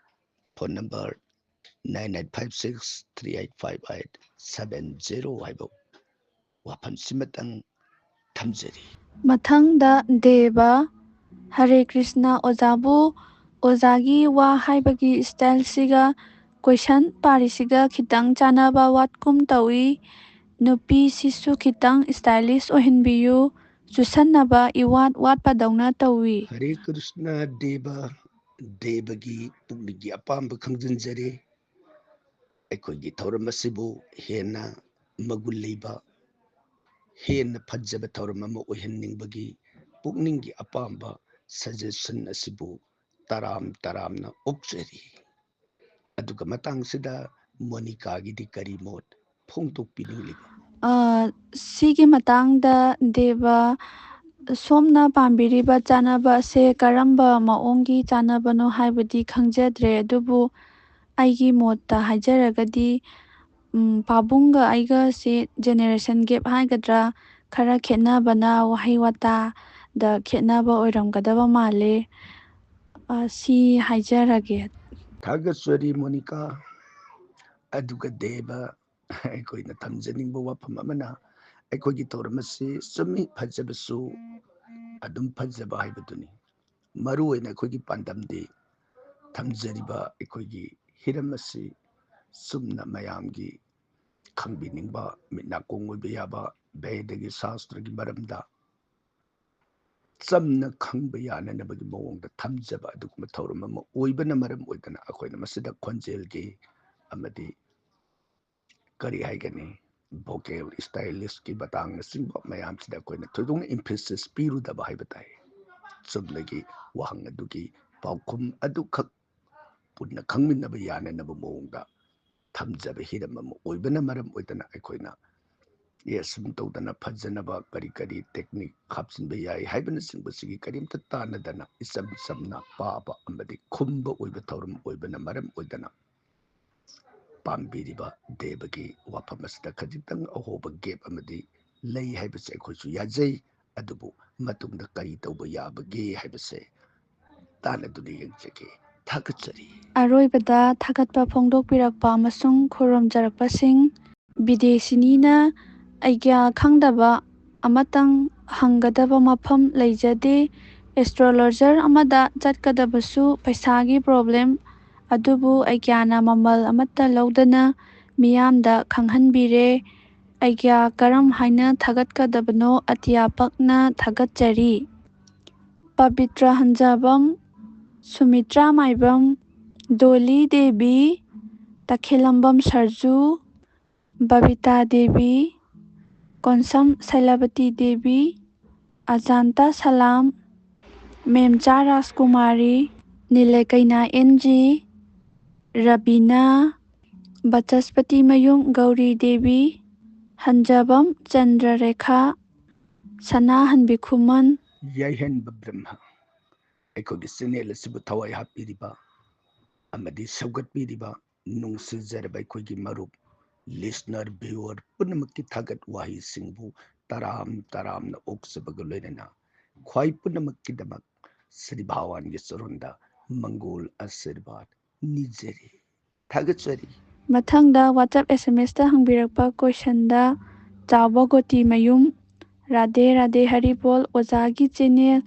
phone number nine eight five six three eight five eight seven zero ꯍꯥꯏꯕ ꯋꯥꯐꯝꯁꯤꯃꯇꯪ ꯊꯝꯖꯔꯤ꯫ ꯃꯊꯪꯗ ꯗꯦꯕ꯫ ꯍꯔꯦ ꯀ꯭ꯔꯤꯁꯅ ꯑꯣꯖꯥꯕꯨ꯫ ꯑꯣꯖꯥꯒꯤ ꯋꯥ ꯍꯥꯏꯕꯒꯤ ꯁ꯭ꯇꯥꯏꯜꯁꯤꯒ ꯀꯣꯏꯁꯟ ꯄꯥꯔꯤꯁꯤꯒ ꯈꯤꯇꯪ ꯆꯥꯟꯅꯕ ꯋꯥꯠꯀꯨꯝ ꯇꯧꯏ꯫ ꯅꯨꯄꯤꯁꯤꯁꯨ ꯈꯤꯇꯪ ꯁ꯭ꯇꯥꯏꯂꯤꯁ ꯑꯣꯏꯍꯟꯕꯤꯌꯨ꯫ ꯆꯨꯁꯟꯅꯕ ꯏꯋꯥꯠ ꯋꯥꯠꯄꯗꯧꯅ ꯇꯧꯏ꯫ ꯍꯔꯦ ꯀ꯭ꯔꯤꯁꯅ ꯗꯦꯕ꯫ ꯗꯦꯕꯒꯤ ꯄꯨꯛꯅꯤꯡꯒꯤ ꯑꯄꯥꯝꯕ ꯈꯪꯖꯤꯟꯖꯔꯦ꯫ ꯑꯩꯈꯣꯏꯒꯤ ꯊꯧꯔꯝ ꯑꯁꯤꯕꯨ ꯍꯦꯟꯅ ꯃꯒꯨꯟ ꯂꯩꯕ, ꯍꯦꯟꯅ ꯐꯖꯕ ꯊꯧꯔꯝ ꯑꯃ ꯑꯣꯏꯍꯟꯅꯤꯡꯕꯒꯤ ꯄꯨꯛꯅꯤꯡꯒꯤ ꯑꯄꯥꯝꯕ ꯁꯖꯦꯁꯟ ꯑꯁꯤꯕꯨ ꯇꯔꯥꯝ ꯇꯔꯥꯝꯅ ꯑꯣꯛꯆꯔꯤ꯫ ꯑꯗꯨꯒ ꯃꯇꯥꯡꯁꯤꯗ ꯃꯣꯅꯤꯀꯥꯒꯤꯗꯤ ꯀꯔꯤ ꯃꯣꯠ ꯐꯣꯡꯗꯣꯛꯄꯤꯅꯤꯡꯂꯤꯕ? ꯑ, ꯁꯤꯒꯤ ꯃꯇꯥꯡꯗ ꯗꯦꯕ, ꯁꯣꯝꯅ ꯄꯥꯝꯕꯤꯔꯤꯕ ꯆꯥꯅꯕ ꯑꯁꯦ ꯀꯔꯝꯕ ꯃꯑꯣꯡꯒꯤ ꯆꯥꯅꯕꯅꯣ ꯍꯥꯏꯕꯗꯤ ꯈꯪꯖꯗ꯭ꯔꯦ, ꯑꯗꯨꯕꯨ ꯑꯩꯒꯤ ꯃꯣꯠꯇ ꯍꯥꯏꯖꯔꯒꯗꯤ, ꯎꯝ, ꯄꯥꯕꯨꯡꯒ ꯑꯩꯒꯁꯦ ꯖꯦꯅꯦꯔꯦꯁꯟ ꯒꯦꯞ ꯍꯥꯏꯒꯗ꯭ꯔꯥ, ꯈꯔ ꯈꯦꯠꯅꯕꯅ ꯋꯥꯍꯩ ꯋꯥꯇꯥꯗ ꯈꯦꯠꯅꯕ ꯑꯣꯏꯔꯝꯒꯗꯕ ꯃꯥꯜꯂꯦ꯫ ꯑ, ꯁꯤ ꯍꯥꯏꯖꯔꯒꯦ꯫ ꯊꯥꯒꯠꯆꯔꯤ ꯃꯣꯅꯤꯀꯥ꯫ ꯑꯗꯨꯒ ꯗꯦꯕ, ꯑꯩꯈꯣꯏꯅ ꯊꯝꯖꯅꯤꯡꯕ ꯋꯥꯐꯝ ꯑꯃꯅ, ꯑꯩꯈꯣꯏꯒꯤ ꯊꯧꯔꯝ ꯑꯁꯤ ꯆꯨꯝꯃꯤ, ꯐꯖꯕꯁꯨ ꯑꯗꯨꯝ ꯐꯖꯕ ꯍꯥꯏꯕꯗꯨꯅꯤ꯫ ꯃꯔꯨ ꯑꯣꯏꯅ ꯑꯩꯈꯣꯏꯒꯤ ꯄꯥꯟꯗꯝꯗꯤ ꯊꯝꯖꯔꯤꯕ ꯑꯩꯈꯣꯏꯒꯤ ꯍꯤꯔꯝ ꯑꯁꯤ ꯆꯨꯝꯅ ꯃꯌꯥꯝꯒꯤ ꯈꯪꯕꯤꯅꯤꯡꯕ, ꯃꯤꯠ ꯅꯥꯀꯣꯡ ꯑꯣꯏꯕ ꯌꯥꯕ, ꯚꯦꯗꯒꯤ ꯁꯥꯁꯇ꯭ꯔꯒꯤ ꯃꯔꯝꯗ ꯆꯝꯅ ꯈꯪꯕ ꯌꯥꯅꯅꯕꯒꯤ ꯃꯑꯣꯡꯗ ꯊꯝꯖꯕ ꯑꯗꯨꯒꯨꯝꯕ ꯊꯧꯔꯝ ꯑꯃ ꯑꯣꯏꯕꯅ ꯃꯔꯝ ꯑꯣꯏꯗꯅ ꯑꯩꯈꯣꯏꯅ ꯃꯁꯤꯗ ꯈꯣꯟꯖꯦꯜꯒꯤ ꯑꯃꯗꯤ ꯀꯔꯤ ꯍꯥꯏꯒꯅꯤ, ꯚꯣꯀꯦꯜ ꯁ꯭ꯇꯥꯏꯂꯤꯁꯀꯤ ꯃꯇꯥꯡꯅꯆꯤꯡꯕ ꯃꯌꯥꯝꯁꯤꯗ ꯑꯩꯈꯣꯏꯅ ꯊꯣꯏꯗꯣꯛꯅ ꯏꯝꯐꯦꯁꯤꯁ ꯄꯤꯔꯨꯗꯕ ꯍꯥꯏꯕ ꯇꯥꯏ꯫ ꯆꯨꯝꯅꯒꯤ ꯋꯥꯍꯪ ꯑꯗꯨꯒꯤ ꯄꯥꯎꯈꯨꯝ ꯑꯗꯨꯈꯛ ꯄꯨꯟꯅ ꯈꯪꯃꯤꯟꯅꯕ ꯌꯥꯅꯅꯕ ꯃꯑꯣꯡꯗ ꯊꯝꯖꯕ ꯍꯤꯔꯝ ꯑꯃ ꯑꯣꯏꯕꯅ ꯃꯔꯝ ꯑꯣꯏꯗꯅ ꯑꯩꯈꯣꯏꯅ ꯑꯦ, ꯑꯁꯨꯝ ꯇꯧꯗꯅ ꯐꯖꯅꯕ ꯀꯔꯤ ꯀꯔꯤ ꯇꯦꯛꯅꯤꯛ ꯍꯥꯞꯆꯤꯟꯕ ꯌꯥꯏ ꯍꯥꯏꯕꯅꯆꯤꯡꯕꯁꯤꯒꯤ ꯀꯔꯤꯝꯇ ꯇꯥꯟꯅꯗꯅ ꯏꯆꯝ ꯆꯝꯅ ꯄꯥꯕ ꯑꯃꯗꯤ ꯈꯨꯝꯕ ꯑꯣꯏꯕ ꯊꯧꯔꯝ ꯑꯣꯏꯕꯅ ꯃꯔꯝ ꯑꯣꯏꯗꯅ ꯄꯥꯝꯕꯤꯔꯤꯕ ꯗꯦꯕꯒꯤ ꯋꯥꯐꯝ ꯑꯁꯤꯗ ꯈꯖꯤꯛꯇꯪ ꯑꯍꯣꯕ ꯒꯦꯞ ꯑꯃꯗꯤ ꯂꯩ ꯍꯥꯏꯕꯁꯦ ꯑꯩꯈꯣꯏꯁꯨ ꯌꯥꯖꯩ꯫ ꯑꯗꯨꯕꯨ ꯃꯇꯨꯡꯗ ꯀꯔꯤ ꯇꯧꯕ ꯌꯥꯕꯒꯦ ꯍꯥꯏꯕꯁꯦ ꯇꯥꯟꯅꯗꯨꯅ ꯌꯦꯡꯖꯒꯦ꯫ ꯊꯥꯒꯠꯆꯔꯤ꯫ ꯑꯔꯣꯏꯕꯗ ꯊꯥꯒꯠꯄ ꯐꯣꯡꯗꯣꯛꯄꯤꯔꯛꯄ ꯑꯃꯁꯨꯡ ꯈꯨꯔꯨꯝꯖꯔꯛꯄꯁꯤꯡ, ꯕꯤꯗꯦꯁꯤꯅꯤꯅ ꯑꯩꯒ꯭ꯌꯥ ꯈꯪꯗꯕ ꯑꯃꯇꯪ ꯍꯪꯒꯗꯕ ꯃꯐꯝ ꯂꯩꯖꯗꯦ꯫ ꯑꯦꯁꯇ꯭ꯔꯣꯂꯣꯖꯔ ꯑꯃꯗ ꯆꯠꯀꯗꯕꯁꯨ ꯄꯩꯁꯥꯒꯤ ꯄ꯭ꯔꯣꯕ꯭ꯂꯦꯝ꯫ ꯑꯗꯨꯕꯨ ꯑꯩꯒ꯭ꯌꯥꯅ ꯃꯃꯜ ꯑꯃꯠꯇ ꯂꯧꯗꯅ ꯃꯤꯌꯥꯝꯗ ꯈꯪꯍꯟꯕꯤꯔꯦ꯫ ꯑꯩꯒ꯭ꯌꯥ ꯀꯔꯝ ꯍꯥꯏꯅ ꯊꯥꯒꯠꯀꯗꯕꯅꯣ ꯑꯇꯤꯌꯥ ꯄꯛꯅ ꯊꯥꯒꯠꯆꯔꯤ꯫ ꯄꯕꯤꯇ꯭ꯔ ꯍꯟꯖꯕꯝ, ꯁꯨꯃꯤꯇ꯭ꯔꯥ ꯃꯥꯏꯕꯝ, ꯗꯣꯂꯤ ꯗꯦꯕꯤ, ꯇꯈꯦꯂꯝꯕꯝ ꯁꯔꯖꯨ, ꯕꯕꯤꯇꯥ ꯗꯦꯕꯤ, ꯀꯣꯟꯁꯝ ꯁꯩꯂꯕꯇꯤ ꯗꯦꯕꯤ, ꯑꯖꯥꯟꯇꯥ ꯁꯂꯥꯝ, ꯃꯦꯝꯆꯥ ꯔꯥꯖꯀꯨꯃꯥꯔꯤ, ꯅꯤꯂꯦꯀꯩꯅꯥ ꯑꯦꯟ ꯖꯤ, ꯔꯕꯤꯅꯥ, ꯕꯆꯁꯄꯇꯤ ꯃꯌꯨꯝ ꯒꯧꯔꯤ ꯗꯦꯕꯤ, ꯍꯟꯖꯕꯝ ꯆꯟꯗ꯭ꯔꯔꯦꯈꯥ, ꯁꯅꯥꯍꯟꯕꯤ ꯈꯨꯃꯟ, ꯌꯥꯏꯍꯟꯕ ꯕ꯭ꯔꯍ꯭ꯃ, ꯑꯩꯈꯣꯏꯒꯤ ꯆꯦꯅꯦꯜ ꯑꯁꯤꯕꯨ ꯊꯋꯥꯏ ꯍꯥꯞꯄꯤꯔꯤꯕ ꯑꯃꯗꯤ ꯁꯧꯒꯠꯄꯤꯔꯤꯕ ꯅꯨꯡꯁꯤꯖꯔꯕ ꯑꯩꯈꯣꯏꯒꯤ ꯃꯔꯨꯞ, ꯂꯤꯁꯅꯔ, ꯚ꯭ꯌꯨꯋꯔ ꯄꯨꯝꯅꯃꯛꯀꯤ ꯊꯥꯒꯠ ꯋꯥꯍꯩꯁꯤꯡꯕꯨ ꯇꯔꯥꯝ ꯇꯔꯥꯝꯅ ꯑꯣꯛꯆꯕꯒ ꯂꯣꯏꯅꯅ ꯈ꯭ꯋꯥꯏ ꯄꯨꯝꯅꯃꯛꯀꯤꯗꯃꯛ ꯁ꯭ꯔꯤ ꯚꯒꯋꯥꯟꯒꯤ ꯆꯔꯣꯟꯗ ꯃꯪꯒꯣꯜ ꯑꯥꯁꯤꯔꯕꯥꯗ ꯅꯤꯖꯔꯤ꯫ ꯊꯥꯒꯠꯆꯔꯤ꯫ ꯃꯊꯪꯗ WhatsApp S M S ꯇ ꯍꯪꯕꯤꯔꯛꯄ ꯀꯣꯏꯁꯟꯗ ꯆꯥꯎꯕ ꯒꯣꯇꯤ ꯃꯌꯨꯝ, ꯔꯥꯙꯦ ꯔꯥꯙꯦ ꯍꯔꯤꯕꯣꯜ, ꯑꯣꯖꯥꯒꯤ ꯆꯦꯅꯦꯜ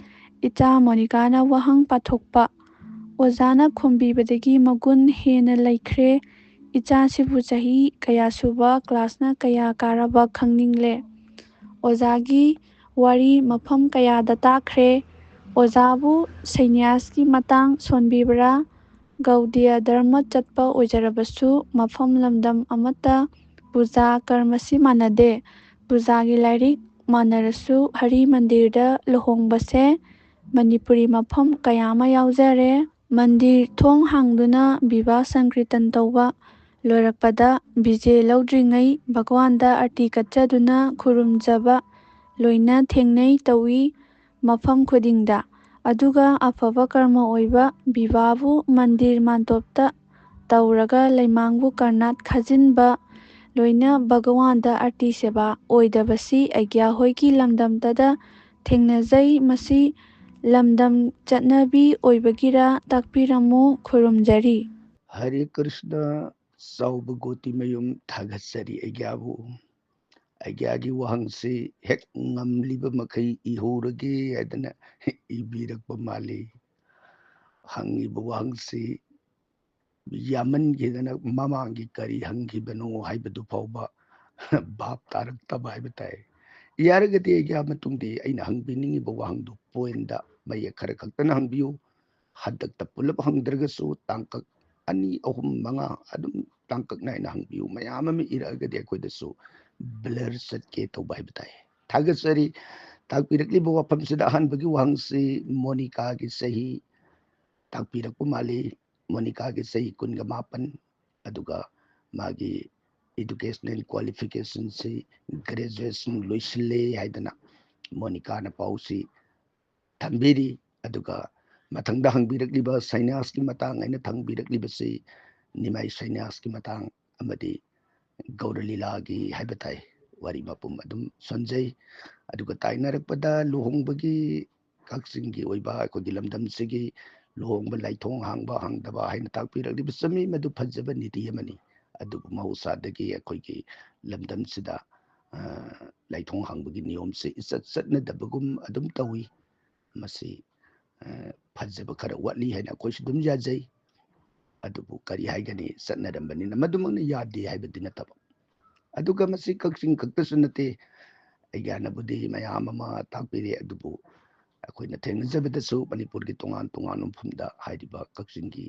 ꯏꯆꯥ ꯃꯣꯅꯤꯀꯥꯅ ꯋꯥꯍꯪ ꯄꯥꯊꯣꯛꯄ꯫ ꯑꯣꯖꯥꯅ ꯈꯨꯝꯕꯤꯕꯗꯒꯤ ꯃꯒꯨꯟ ꯍꯦꯟꯅ ꯂꯩꯈ꯭ꯔꯦ꯫ ꯏꯆꯥꯁꯤꯕꯨ ꯆꯍꯤ ꯀꯌꯥ ꯁꯨꯕ, ꯀ꯭ꯂꯥꯁꯅ ꯀꯌꯥ ꯀꯥꯔꯕ ꯈꯪꯅꯤꯡꯂꯦ꯫ ꯑꯣꯖꯥꯒꯤ ꯋꯥꯔꯤ ꯃꯐꯝ ꯀꯌꯥꯗ ꯇꯥꯈ꯭ꯔꯦ꯫ ꯑꯣꯖꯥꯕꯨ ꯁꯩꯅ꯭ꯌꯥꯁꯀꯤ ꯃꯇꯥꯡ ꯁꯣꯟꯕꯤꯕ꯭ꯔꯥ? ꯒꯧꯗꯤꯌ ꯙꯔꯃ ꯆꯠꯄ ꯑꯣꯏꯖꯔꯕꯁꯨ ꯃꯐꯝ ꯂꯝꯗꯝ ꯑꯃꯠꯇ ꯄꯨꯖꯥ ꯀꯔꯃꯁꯤ ꯃꯥꯟꯅꯗꯦ꯫ ꯄꯨꯖꯥꯒꯤ ꯂꯥꯏꯔꯤꯛ ꯃꯥꯟꯅꯔꯁꯨ ꯍꯔꯤ ꯃꯟꯗꯤꯔꯗ ꯂꯨꯍꯣꯡꯕꯁꯦ ꯃꯅꯤꯄꯨꯔꯤ ꯃꯐꯝ ꯀꯌꯥ ꯑꯃ ꯌꯥꯎꯖꯔꯦ꯫ ꯃꯟꯗꯤꯔ ꯊꯣꯡ ꯍꯥꯡꯗꯨꯅ ꯕꯤꯕꯥ ꯁꯪꯀ꯭ꯔꯤꯇꯟ ꯇꯧꯕ, ꯂꯣꯏꯔꯛꯄꯗ ꯕꯤꯖꯦ ꯂꯧꯗ꯭ꯔꯤꯉꯩ ꯚꯒꯋꯥꯟꯗ ꯑꯥꯔꯇꯤ ꯀꯠꯆꯗꯨꯅ ꯈꯨꯔꯨꯝꯖꯕ ꯂꯣꯏꯅ ꯊꯦꯡꯅꯩ ꯇꯧꯏ ꯃꯐꯝ ꯈꯨꯗꯤꯡꯗ꯫ ꯑꯗꯨꯒ ꯑꯐꯕ ꯀꯔꯃ ꯑꯣꯏꯕ ꯕꯤꯕꯥꯕꯨ ꯃꯟꯗꯤꯔ ꯃꯥꯟꯇꯣꯞꯇ ꯇꯧꯔꯒ ꯂꯩꯃꯥꯡꯕꯨ ꯀꯔꯅꯥꯠ ꯈꯥꯖꯤꯟꯕ ꯂꯣꯏꯅ ꯚꯒꯋꯥꯟꯗ ꯑꯥꯔꯇꯤ ꯁꯦꯕꯥ ꯑꯣꯏꯗꯕꯁꯤ ꯑꯩꯒ꯭ꯌꯥ ꯍꯣꯏꯒꯤ ꯂꯝꯗꯝꯗꯗ ꯊꯦꯡꯅꯖꯩ꯫ ꯃꯁꯤ ꯂꯝꯗꯝ ꯆꯠꯅꯕꯤ ꯑꯣꯏꯕꯒꯤꯔ ꯇꯥꯛꯄꯤꯔꯝꯃꯨ, ꯈꯨꯔꯨꯝꯖꯔꯤ꯫ ꯍꯔꯦ ꯀ꯭ꯔꯤꯁꯅ, ꯆꯥꯎꯕ ꯒꯣꯇꯤꯃꯌꯨꯝ, ꯊꯥꯒꯠꯆꯔꯤ ꯑꯩꯒ꯭ꯌꯥꯕꯨ꯫ ꯑꯩꯒꯤ ꯋꯥꯍꯪꯁꯤ ꯍꯦꯛ ꯉꯝꯂꯤꯕ ꯃꯈꯩ ꯏꯍꯧꯔꯒꯦ ꯍꯥꯏꯗꯅ ꯏꯕꯤꯔꯛꯄ ꯃꯥꯜꯂꯤ꯫ ꯍꯪꯉꯤꯕ ꯋꯥꯍꯪꯁꯤ ꯌꯥꯝꯃꯟꯈꯤꯗꯅ ꯃꯃꯥꯡꯒꯤ ꯀꯔꯤ ꯍꯪꯈꯤꯕꯅꯣ ꯍꯥꯏꯕꯗꯨ ꯐꯥꯎꯕ ꯚꯥꯞ ꯇꯥꯔꯛꯇꯕ ꯍꯥꯏꯕ ꯇꯥꯏ꯫ ꯌꯥꯔꯒꯗꯤ ꯑꯩꯒꯤ ꯃꯇꯨꯡꯗꯤ ꯑꯩꯅ ꯍꯪꯕꯤꯅꯤꯡꯉꯤꯕ ꯋꯥꯍꯪꯗꯨ ꯄꯣꯏꯟꯗ ꯃꯌꯦꯛ ꯈꯔ ꯈꯛꯇꯅ ꯍꯪꯕꯤꯌꯨ꯫ ꯍꯟꯗꯛꯇ ꯄꯨꯂꯞ ꯍꯪꯗ꯭ꯔꯒꯁꯨ ꯇꯥꯡꯀꯛ ꯑꯅꯤ, ꯑꯍꯨꯝ, ꯃꯉꯥ ꯑꯗꯨꯝ ꯇꯥꯡꯀꯛ ꯅꯥꯏꯅ ꯍꯪꯕꯤꯌꯨ꯫ ꯃꯌꯥꯝ ꯑꯃ ꯏꯔꯛꯑꯒꯗꯤ ꯑꯩꯈꯣꯏꯗꯁꯨ ꯕ꯭ꯂꯔ ꯆꯠꯀꯦ ꯇꯧꯕ ꯍꯥꯏꯕ ꯇꯥꯏ꯫ ꯊꯥꯒꯠꯆꯔꯤ꯫ ꯇꯥꯛꯄꯤꯔꯛꯂꯤꯕ ꯋꯥꯐꯝꯁꯤꯗ ꯑꯍꯥꯟꯕꯒꯤ ꯋꯥꯍꯪꯁꯤ ꯃꯣꯅꯤꯀꯥꯒꯤ ꯆꯍꯤ ꯇꯥꯛꯄꯤꯔꯛꯄ ꯃꯥꯜꯂꯤ꯫ ꯃꯣꯅꯤꯀꯥꯒꯤ ꯆꯍꯤ ꯀꯨꯟꯒ ꯃꯥꯄꯟ, ꯑꯗꯨꯒ ꯃꯥꯒꯤ educational qualificationꯁꯤ graduation ꯂꯣꯏꯁꯤꯜꯂꯦ ꯍꯥꯏꯗꯅ ꯃꯣꯅꯤꯀꯥꯅ ꯄꯥꯎꯁꯤ ꯊꯝꯕꯤꯔꯤ꯫ ꯑꯗꯨꯒ ꯃꯊꯪꯗ ꯍꯪꯕꯤꯔꯛꯂꯤꯕ ꯁꯩꯅꯥꯁꯀꯤ ꯃꯇꯥꯡ ꯑꯩꯅ ꯊꯝꯕꯤꯔꯛꯂꯤꯕꯁꯤ ꯅꯤꯃꯥꯏ ꯁꯩꯅꯥꯁꯀꯤ ꯃꯇꯥꯡ ꯑꯃꯗꯤ ꯒꯧꯔ ꯂꯤꯂꯥꯒꯤ ꯍꯥꯏꯕ ꯇꯥꯏ ꯋꯥꯔꯤ ꯃꯄꯨꯝ ꯑꯗꯨꯝ ꯁꯣꯟꯖꯩ꯫ ꯑꯗꯨꯒ ꯇꯥꯏꯅꯔꯛꯄꯗ ꯂꯨꯍꯣꯡꯕꯒꯤ ꯀꯛꯆꯤꯡꯒꯤ ꯑꯣꯏꯕ ꯑꯩꯈꯣꯏꯒꯤ ꯂꯝꯗꯝꯁꯤꯒꯤ ꯂꯨꯍꯣꯡꯕ ꯂꯥꯏꯊꯣꯡ ꯍꯥꯡꯕ ꯍꯥꯡꯗꯕ ꯍꯥꯏꯅ ꯇꯥꯛꯄꯤꯔꯛꯂꯤꯕ ꯆꯨꯝꯃꯤ, ꯃꯗꯨ ꯐꯖꯕ ꯅꯤꯇꯤ ꯑꯃꯅꯤ꯫ ꯑꯗꯨꯕꯨ ꯃꯍꯧꯁꯥꯗꯒꯤ ꯑꯩꯈꯣꯏꯒꯤ ꯂꯝꯗꯝꯁꯤꯗ, ꯑ, ꯂꯥꯏꯊꯣꯡ ꯍꯥꯡꯕꯒꯤ ꯅꯤꯌꯣꯝꯁꯤ ꯏꯆꯠ ꯆꯠꯅꯗꯕꯒꯨꯝ ꯑꯗꯨꯝ ꯇꯧꯏ꯫ ꯃꯁꯤ, ꯑ, ꯐꯖꯕ ꯈꯔ ꯋꯥꯠꯂꯤ ꯍꯥꯏꯅ ꯑꯩꯈꯣꯏꯁꯨ ꯑꯗꯨꯝ ꯌꯥꯖꯩ꯫ ꯑꯗꯨꯕꯨ ꯀꯔꯤ ꯍꯥꯏꯒꯅꯤ, ꯆꯠꯅꯔꯝꯕꯅꯤꯅ ꯃꯗꯨꯃꯛꯅ ꯌꯥꯗꯦ ꯍꯥꯏꯕꯗꯤ ꯅꯠꯇꯕ꯫ ꯑꯗꯨꯒ ꯃꯁꯤ ꯀꯛꯆꯤꯡ ꯈꯛꯇꯁꯨ ꯅꯠꯇꯦ, ꯑꯩꯒꯤ ꯍꯥꯟꯅꯕꯨꯗꯤ ꯃꯌꯥꯝ ꯑꯃ ꯇꯥꯛꯄꯤꯔꯦ, ꯑꯗꯨꯕꯨ ꯑꯩꯈꯣꯏꯅ ꯊꯦꯡꯅꯖꯕꯗꯁꯨ ꯃꯅꯤꯄꯨꯔꯒꯤ ꯇꯣꯉꯥꯟ ꯇꯣꯉꯥꯟꯕ ꯃꯐꯝꯗ ꯍꯥꯏꯔꯤꯕ ꯀꯛꯆꯤꯡꯒꯤ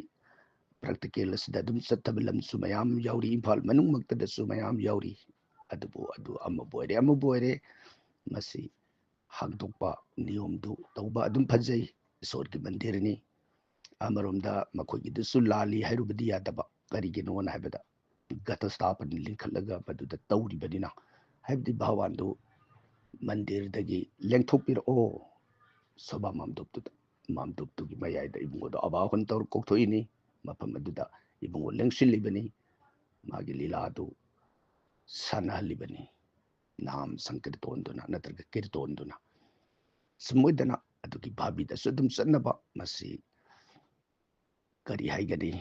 practical ꯑꯁꯤꯗ ꯑꯗꯨꯝ ꯆꯠꯊꯕ ꯂꯝꯁꯨ ꯃꯌꯥꯝ ꯌꯥꯎꯔꯤ, ꯏꯝꯐꯥꯜ ꯃꯅꯨꯡꯃꯛꯇꯗꯁꯨ ꯃꯌꯥꯝ ꯌꯥꯎꯔꯤ꯫ ꯑꯗꯨꯕꯨ ꯑꯗꯨ ꯑꯃꯕꯨ ꯑꯣꯏꯔꯦ, ꯑꯃꯕꯨ ꯑꯣꯏꯔꯦ, ꯃꯁꯤ ꯍꯥꯡꯗꯣꯛꯄ ꯅꯤꯌꯣꯝꯗꯨ ꯇꯧꯕ ꯑꯗꯨꯝ ꯐꯖꯩ꯫ ꯏꯁꯣꯔꯒꯤ ꯃꯟꯗꯤꯔꯅꯤ꯫ ꯑꯃꯔꯣꯝꯗ ꯃꯈꯣꯏꯒꯤꯗꯨꯁꯨ ꯂꯥꯜꯂꯤ ꯍꯥꯏꯔꯨꯕꯗꯤ ꯌꯥꯗꯕ꯫ ꯀꯔꯤꯒꯤꯅꯣꯅ ꯍꯥꯏꯕꯗ ꯘꯇ ꯁ꯭ꯊꯥꯄꯅ ꯂꯤꯡꯈꯠꯂꯒ ꯃꯗꯨꯗ ꯇꯧꯔꯤꯕꯅꯤꯅ, ꯍꯥꯏꯕꯗꯤ ꯚꯒꯋꯥꯟꯗꯨ ꯃꯟꯗꯤꯔꯗꯒꯤ ꯂꯦꯡꯊꯣꯛꯄꯤꯔꯛꯑꯣ ꯁꯣꯚꯥ ꯃꯥꯝꯗꯣꯞꯇꯨꯗ꯫ ꯃꯥꯝꯗꯣꯞꯇꯨꯒꯤ ꯃꯌꯥꯏꯗ ꯏꯕꯨꯡꯉꯣꯗꯣ ꯑꯕꯥꯍꯟ ꯇꯧꯔ ꯀꯧꯊꯣꯛꯏꯅꯤ꯫ ꯃꯐꯝ ꯑꯗꯨꯗ ꯏꯕꯨꯡꯉꯣ ꯂꯦꯡꯁꯤꯜꯂꯤꯕꯅꯤ, ꯃꯥꯒꯤ ꯂꯤꯂꯥꯗꯨ ꯁꯥꯟꯅꯍꯜꯂꯤꯕꯅꯤ꯫ ꯅꯥꯝ ꯁꯪꯀꯤꯔꯇꯣꯟꯗꯨꯅ ꯅꯠꯇ꯭ꯔꯒ ꯀꯤꯔꯇꯣꯟꯗꯨꯅ꯫ ꯁꯨꯝ ꯑꯣꯏꯗꯅ ꯑꯗꯨꯒꯤ ꯚꯥꯕꯤꯗꯁꯨ ꯑꯗꯨꯝ ꯆꯠꯅꯕ, ꯃꯁꯤ ꯀꯔꯤ ꯍꯥꯏꯒꯅꯤ,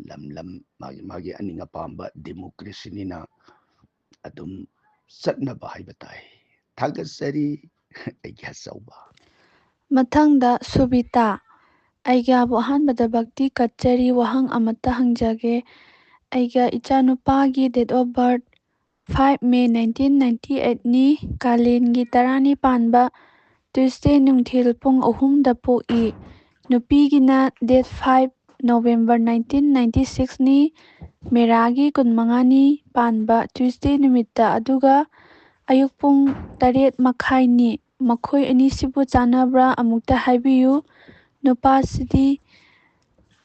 ꯂꯝ ꯂꯝ ꯃꯥꯒꯤ ꯃꯥꯒꯤ ꯑꯅꯤꯡ ꯑꯄꯥꯝꯕ democracyꯅꯤꯅ ꯑꯗꯨꯝ ꯆꯠꯅꯕ ꯍꯥꯏꯕ ꯇꯥꯏ꯫ ꯊꯥꯒꯠꯆꯔꯤ ꯑꯩꯒꯤ ꯑꯆꯧꯕ꯫ ꯃꯊꯪꯗ ꯁꯨꯕꯤꯇꯥ, ꯑꯩꯒ꯭ꯌꯥꯕꯨ ꯑꯍꯥꯟꯕꯗ ꯚꯛꯇꯤ ꯀꯠꯆꯔꯤ꯫ ꯋꯥꯍꯪ ꯑꯃꯠꯇ ꯍꯪꯖꯒꯦ꯫ ꯑꯩꯒ꯭ꯌꯥ ꯏꯆꯥꯅꯨꯄꯥꯒꯤ date of birth five May nineteen ninety eight ꯅꯤ, ꯀꯥꯂꯦꯟꯒꯤ ꯇꯔꯥꯅꯤ ꯄꯥꯟꯕ, Tuesday ꯅꯨꯡꯊꯤꯜ ꯄꯨꯡ ꯑꯍꯨꯝꯗ ꯄꯣꯛꯏ꯫ ꯅꯨꯄꯤꯒꯤꯅ date five November nineteen ninety six ꯅꯤ, ꯃꯦꯔꯥꯒꯤ ꯀꯨꯟꯃꯉꯥꯅꯤ ꯄꯥꯟꯕ Tuesday ꯅꯨꯃꯤꯠꯇ, ꯑꯗꯨꯒ ꯑꯌꯨꯛ ꯄꯨꯡ ꯇꯔꯦꯠ ꯃꯈꯥꯏꯅꯤ꯫ ꯃꯈꯣꯏ ꯑꯅꯤꯁꯤꯕꯨ ꯆꯥꯟꯅꯕ꯭ꯔꯥ ꯑꯃꯨꯛꯇ ꯍꯥꯏꯕꯤꯌꯨ꯫ ꯅꯨꯄꯥꯁꯤꯗꯤ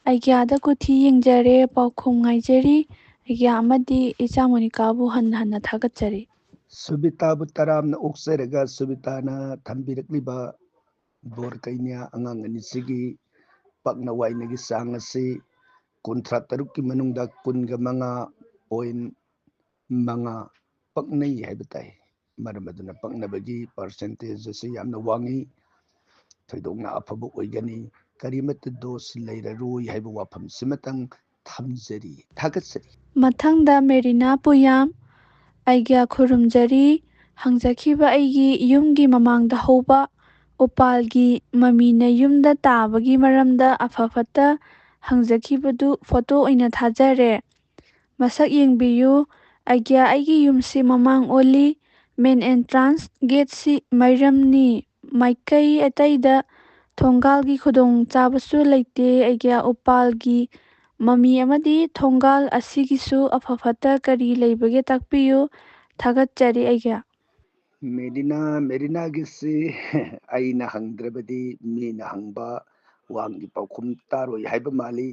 ꯑꯩꯒ꯭ꯌꯥꯗ ꯀꯨꯊꯤ ꯌꯦꯡꯖꯔꯦ, ꯄꯥꯎꯈꯨꯝ ꯉꯥꯏꯖꯔꯤ꯫ ꯑꯩꯒ꯭ꯌꯥ ꯑꯃꯗꯤ ꯏꯆꯥ ꯃꯣꯅꯤꯀꯥꯕꯨ ꯍꯟꯅ ꯍꯟꯅ ꯊꯥꯒꯠꯆꯔꯤ꯫ ꯁꯨꯕꯤꯇꯥꯕꯨ ꯇꯔꯥꯝꯅ ꯑꯣꯛꯆꯔꯒ ꯁꯨꯕꯤꯇꯥꯅ ꯊꯝꯕꯤꯔꯛꯂꯤꯕ ꯕꯣꯔ ꯀꯩꯅ꯭ꯌꯥ ꯑꯉꯥꯡ ꯑꯅꯤꯁꯤꯒꯤ ꯄꯛꯅ ꯋꯥꯏꯅꯒꯤ ꯆꯥꯡ ꯑꯁꯤ ꯀꯨꯟꯊ꯭ꯔꯥ ꯇꯔꯨꯛꯀꯤ ꯃꯅꯨꯡꯗ ꯀꯨꯟꯒ ꯃꯉꯥ point ꯃꯉꯥ ꯄꯛꯅꯩ ꯍꯥꯏꯕ ꯇꯥꯏ꯫ ꯃꯔꯝ ꯑꯗꯨꯅ ꯄꯛꯅꯕꯒꯤ percentage ꯑꯁꯤ ꯌꯥꯝꯅ ꯋꯥꯡꯉꯤ꯫ ꯊꯣꯏꯗꯣꯛꯅ ꯑꯐꯕ ꯑꯣꯏꯒꯅꯤ꯫ ꯀꯔꯤꯃꯠꯇ ꯗꯣꯁ ꯂꯩꯔꯔꯣꯏ ꯍꯥꯏꯕ ꯋꯥꯐꯝꯁꯤꯃꯇꯪ ꯊꯝꯖꯔꯤ꯫ ꯊꯥꯒꯠꯆꯔꯤ꯫ ꯃꯊꯪꯗ ꯃꯦꯔꯤꯅꯥ ꯄꯨꯌꯥꯝ, ꯑꯩꯒ꯭ꯌꯥ ꯈꯨꯔꯨꯝꯖꯔꯤ꯫ ꯍꯪꯖꯈꯤꯕ ꯑꯩꯒꯤ ꯌꯨꯝꯒꯤ ꯃꯃꯥꯡꯗ ꯍꯧꯕ ꯎꯄꯥꯜꯒꯤ ꯃꯃꯤꯅ ꯌꯨꯝꯗ ꯇꯥꯕꯒꯤ ꯃꯔꯝꯗ ꯑꯐ ꯐꯠꯇ ꯍꯪꯖꯈꯤꯕꯗꯨ photo ꯑꯣꯏꯅ ꯊꯥꯖꯔꯦ꯫ ꯃꯁꯛ ꯌꯦꯡꯕꯤꯌꯨ꯫ ꯑꯩꯒ꯭ꯌꯥ ꯑꯩꯒꯤ ꯌꯨꯝꯁꯤ ꯃꯃꯥꯡ ꯑꯣꯜꯂꯤ꯫ Main entrance gateꯁꯤ ꯃꯩꯔꯝꯅꯤ꯫ ꯃꯥꯏꯀꯩ ꯑꯇꯩꯗ ꯊꯣꯡꯒꯥꯜꯒꯤ ꯈꯨꯗꯣꯡꯆꯥꯕꯁꯨ ꯂꯩꯇꯦ꯫ ꯑꯩꯒ꯭ꯌꯥ ꯎꯄꯥꯜꯒꯤ ꯃꯃꯤ ꯑꯃꯗꯤ ꯊꯣꯡꯒꯥꯜ ꯑꯁꯤꯒꯤꯁꯨ ꯑꯐ ꯐꯠꯇ ꯀꯔꯤ ꯂꯩꯕꯒꯦ ꯇꯥꯛꯄꯤꯌꯨ꯫ ꯊꯥꯒꯠꯆꯔꯤ ꯑꯩꯒ꯭ꯌꯥ꯫ ꯃꯦꯔꯤꯅꯥ, ꯃꯦꯔꯤꯅꯥꯒꯤꯁꯤ ꯑꯩꯅ ꯍꯪꯗ꯭ꯔꯕꯗꯤ ꯃꯤꯅ ꯍꯪꯕ ꯋꯥꯍꯪꯒꯤ ꯄꯥꯎꯈꯨꯝ ꯇꯥꯔꯣꯏ ꯍꯥꯏꯕ ꯃꯥꯜꯂꯤ꯫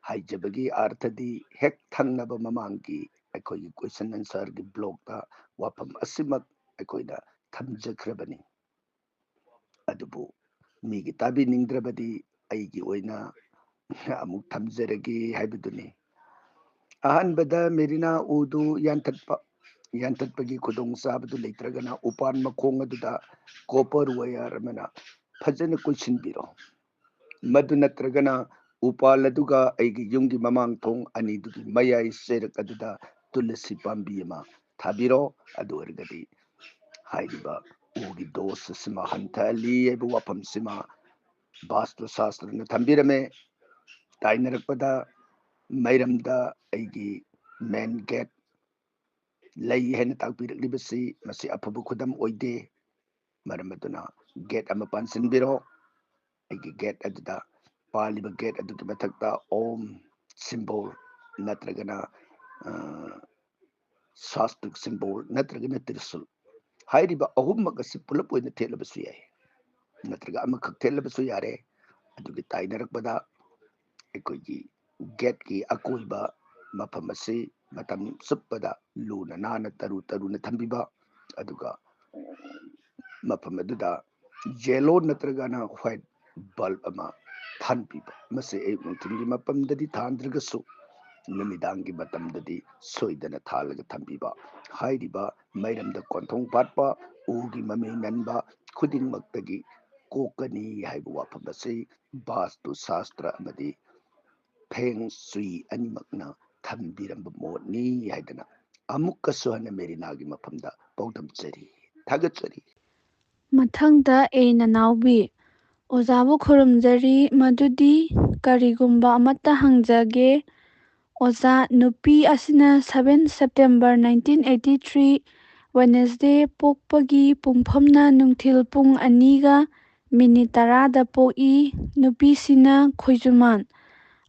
ꯍꯥꯏꯖꯕꯒꯤ ꯑꯥꯔꯊꯗꯤ ꯍꯦꯛ ꯊꯪꯅꯕ ꯃꯃꯥꯡꯒꯤ ꯑꯩꯈꯣꯏꯒꯤ question answerꯒꯤ blockꯇ ꯋꯥꯐꯝ ꯑꯁꯤꯃꯛ ꯑꯩꯈꯣꯏꯅ ꯊꯝꯖꯈ꯭ꯔꯕꯅꯤ꯫ ꯑꯗꯨꯕꯨ ꯃꯤꯒꯤ ꯇꯥꯕꯤꯅꯤꯡꯗ꯭ꯔꯕꯗꯤ ꯑꯩꯒꯤ ꯑꯣꯏꯅ ꯑꯃꯨꯛ ꯊꯝꯖꯔꯒꯦ ꯍꯥꯏꯕꯗꯨꯅꯤ꯫ ꯑꯍꯥꯟꯕꯗ ꯃꯦꯔꯤꯅꯥ ꯎꯗꯨ ꯌꯥꯟꯊꯠꯄ, ꯌꯥꯟꯊꯠꯄꯒꯤ ꯈꯨꯗꯣꯡꯆꯥꯕꯗꯨ ꯂꯩꯇ꯭ꯔꯒꯅ ꯎꯄꯥꯟ ꯃꯈꯣꯡ ꯑꯗꯨꯗ copper wire ꯑꯃꯅ ꯐꯖꯅ ꯀꯣꯏꯁꯤꯟꯕꯤꯔꯣ꯫ ꯃꯗꯨ ꯅꯠꯇ꯭ꯔꯒꯅ ꯎꯄꯥꯜ ꯑꯗꯨꯒ ꯑꯩꯒꯤ ꯌꯨꯝꯒꯤ ꯃꯃꯥꯡ ꯊꯣꯡ ꯑꯅꯤꯗꯨꯒꯤ ꯃꯌꯥꯏ ꯆꯩꯔꯛ ꯑꯗꯨꯗ ꯇꯨꯂꯁꯤ ꯄꯥꯝꯕꯤ ꯑꯃ ꯊꯥꯕꯤꯔꯣ꯫ ꯑꯗꯨ ꯑꯣꯏꯔꯒꯗꯤ ꯍꯥꯏꯔꯤꯕ ꯎꯒꯤ ꯗꯣꯁ ꯑꯁꯤꯃ ꯍꯟꯊꯍꯜꯂꯤ ꯍꯥꯏꯕ ꯋꯥꯐꯝꯁꯤꯃ ꯕꯥꯁꯇꯨ ꯁꯥꯁꯇ꯭ꯔꯅ ꯊꯝꯕꯤꯔꯝꯃꯦ꯫ ꯇꯥꯏꯅꯔꯛꯄꯗ ꯃꯩꯔꯝꯗ ꯑꯩꯒꯤ ꯃꯦꯟ ꯒꯦꯠ ꯂꯩ ꯍꯥꯏꯅ ꯇꯥꯛꯄꯤꯔꯛꯂꯤꯕꯁꯤ ꯃꯁꯤ ꯑꯐꯕ ꯈꯨꯗꯝ ꯑꯣꯏꯗꯦ꯫ ꯃꯔꯝ ꯑꯗꯨꯅ ꯒꯦꯠ ꯑꯃ ꯄꯥꯟꯁꯤꯟꯕꯤꯔꯣ꯫ ꯑꯩꯒꯤ ꯒꯦꯠ ꯑꯗꯨꯗ ꯄꯥꯜꯂꯤꯕ ꯒꯦꯠ ꯑꯗꯨꯒꯤ ꯃꯊꯛꯇ ꯑꯣꯝ ꯁꯤꯝꯕꯣꯜ ꯅꯠꯇ꯭ꯔꯒꯅ ꯁꯥꯁꯇ꯭ꯔꯤꯛ ꯁꯤꯝꯕꯣꯜ ꯅꯠꯇ꯭ꯔꯒꯅ ꯇ꯭ꯔꯤꯁꯨꯜ ꯍꯥꯏꯔꯤꯕ ꯑꯍꯨꯝꯃꯛ ꯑꯁꯤ ꯄꯨꯂꯞ ꯑꯣꯏꯅ ꯊꯦꯠꯂꯕꯁꯨ ꯌꯥꯏ, ꯅꯠꯇ꯭ꯔꯒ ꯑꯃꯈꯛ ꯊꯦꯠꯂꯕꯁꯨ ꯌꯥꯔꯦ꯫ ꯑꯗꯨꯒꯤ ꯇꯥꯏꯅꯔꯛꯄꯗ ꯑꯩꯈꯣꯏꯒꯤ ꯒꯦꯠꯀꯤ ꯑꯀꯣꯏꯕ ꯃꯐꯝ ꯑꯁꯤ ꯃꯇꯝ ꯆꯨꯞꯄꯗ ꯂꯨꯅ ꯅꯥꯟꯅ ꯇꯔꯨ ꯇꯔꯨꯅ ꯊꯝꯕꯤꯕ, ꯑꯗꯨꯒ ꯃꯐꯝ ꯑꯗꯨꯗ ꯌꯦꯂꯣ ꯅꯠꯇ꯭ꯔꯒꯅ ꯋꯥꯏꯠ ꯕꯜꯕ ꯑꯃ ꯊꯥꯟꯕꯤꯕ꯫ ꯃꯁꯤ ꯑꯌꯨꯛ ꯅꯨꯡꯊꯤꯜꯒꯤ ꯃꯇꯝꯗꯗꯤ ꯊꯥꯟꯗ꯭ꯔꯒꯁꯨ ꯅꯨꯃꯤꯗꯥꯡꯒꯤ ꯃꯇꯝꯗꯗꯤ ꯁꯣꯏꯗꯅ ꯊꯥꯜꯂꯒ ꯊꯝꯕꯤꯕ꯫ ꯍꯥꯏꯔꯤꯕ ꯃꯩꯔꯝꯗ ꯀꯣꯟꯊꯣꯡ ꯄꯥꯠꯄ ꯎꯒꯤ ꯃꯃꯤ ꯅꯟꯕ ꯈꯨꯗꯤꯡꯃꯛꯇꯒꯤ ꯀꯣꯛꯀꯅꯤ ꯍꯥꯏꯕ ꯋꯥꯐꯝ ꯑꯁꯤ ꯕꯥꯁꯇꯨ ꯁꯥꯁꯇ꯭ꯔ ꯑꯃꯗꯤ ꯐꯦꯡ ꯁꯨꯏ ꯑꯅꯤꯃꯛꯅ ꯊꯝꯕꯤꯔꯝꯕ ꯃꯣꯠꯅꯤ ꯍꯥꯏꯗꯅ ꯑꯃꯨꯛꯀꯁꯨ ꯍꯟꯅ ꯃꯦꯔꯤꯅꯥꯒꯤ ꯃꯐꯝꯗ ꯄꯥꯎꯗꯝꯖꯔꯤ꯫ ꯊꯥꯒꯠꯆꯔꯤ꯫ ꯃꯊꯪꯗ ꯑꯦ ꯅꯅꯥꯎꯕꯤ, ꯑꯣꯖꯥꯕꯨ ꯈꯨꯔꯨꯝꯖꯔꯤ꯫ ꯃꯗꯨꯗꯤ ꯀꯔꯤꯒꯨꯝꯕ ꯑꯃꯠꯇ ꯍꯪꯖꯒꯦ꯫ ꯑꯣꯖꯥ, ꯅꯨꯄꯤ ꯑꯁꯤꯅ seven September nineteen eighty three Wednesday ꯄꯣꯛꯄꯒꯤ ꯄꯨꯡꯐꯝꯅ ꯅꯨꯡꯊꯤꯜ ꯄꯨꯡ ꯑꯅꯤꯒ ꯃꯤꯅꯤꯠ ꯇꯔꯥꯗ ꯄꯣꯛꯏ꯫ ꯅꯨꯄꯤꯁꯤꯅ ꯈꯣꯏꯖꯨꯃꯥꯟ꯫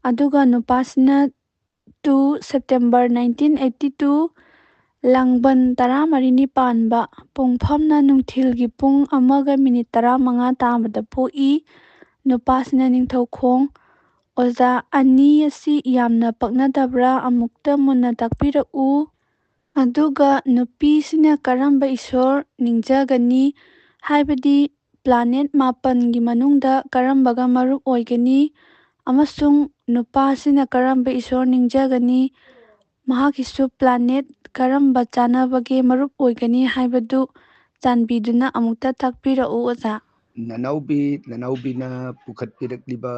ꯑꯗꯨꯒ ꯅꯨꯄꯥꯁꯤꯅ two September nineteen eighty two ꯂꯥꯡꯕꯟ ꯇꯔꯥꯃꯔꯤꯅꯤ ꯄꯥꯟꯕ꯫ ꯄꯨꯡꯐꯝꯅ ꯅꯨꯡꯊꯤꯜꯒꯤ ꯄꯨꯡ ꯑꯃꯒ ꯃꯤꯅꯤꯠ ꯇꯔꯥꯃꯉꯥ ꯇꯥꯕꯗ ꯄꯣꯛꯏ꯫ ꯅꯨꯄꯥꯁꯤꯅ ꯅꯤꯡꯊꯧꯈꯣꯡ꯫ ꯑꯣꯖꯥ, ꯑꯅꯤ ꯑꯁꯤ ꯌꯥꯝꯅ ꯄꯛꯅꯗꯕ꯭ꯔꯥ? ꯑꯃꯨꯛꯇ ꯃꯨꯟꯅ ꯇꯥꯛꯄꯤꯔꯛꯎ꯫ ꯑꯗꯨꯒ ꯅꯨꯄꯤꯁꯤꯅ ꯀꯔꯝꯕ ꯏꯁꯣꯔ ꯅꯤꯡꯖꯒꯅꯤ? ꯍꯥꯏꯕꯗꯤ planet ꯃꯥꯄꯟꯒꯤ ꯃꯅꯨꯡꯗ ꯀꯔꯝꯕꯒ ꯃꯔꯨꯞ ꯑꯣꯏꯒꯅꯤ? ꯑꯃꯁꯨꯡ ꯅꯨꯄꯥꯁꯤꯅ ꯀꯔꯝꯕ ꯏꯁꯣꯔ ꯅꯤꯡꯖꯒꯅꯤ? ꯃꯍꯥꯛꯀꯤꯁꯨ planet ꯀꯔꯝꯕ ꯆꯥꯟꯅꯕꯒꯦ ꯃꯔꯨꯞ ꯑꯣꯏꯒꯅꯤ ꯍꯥꯏꯕꯗꯨ ꯆꯥꯟꯕꯤꯗꯨꯅ ꯑꯃꯨꯛꯇ ꯇꯥꯛꯄꯤꯔꯛꯎ, ꯑꯣꯖꯥ꯫ ꯅꯅꯥꯎꯕꯤ, ꯅꯅꯥꯎꯕꯤꯅ ꯄꯨꯈꯠꯄꯤꯔꯛꯂꯤꯕ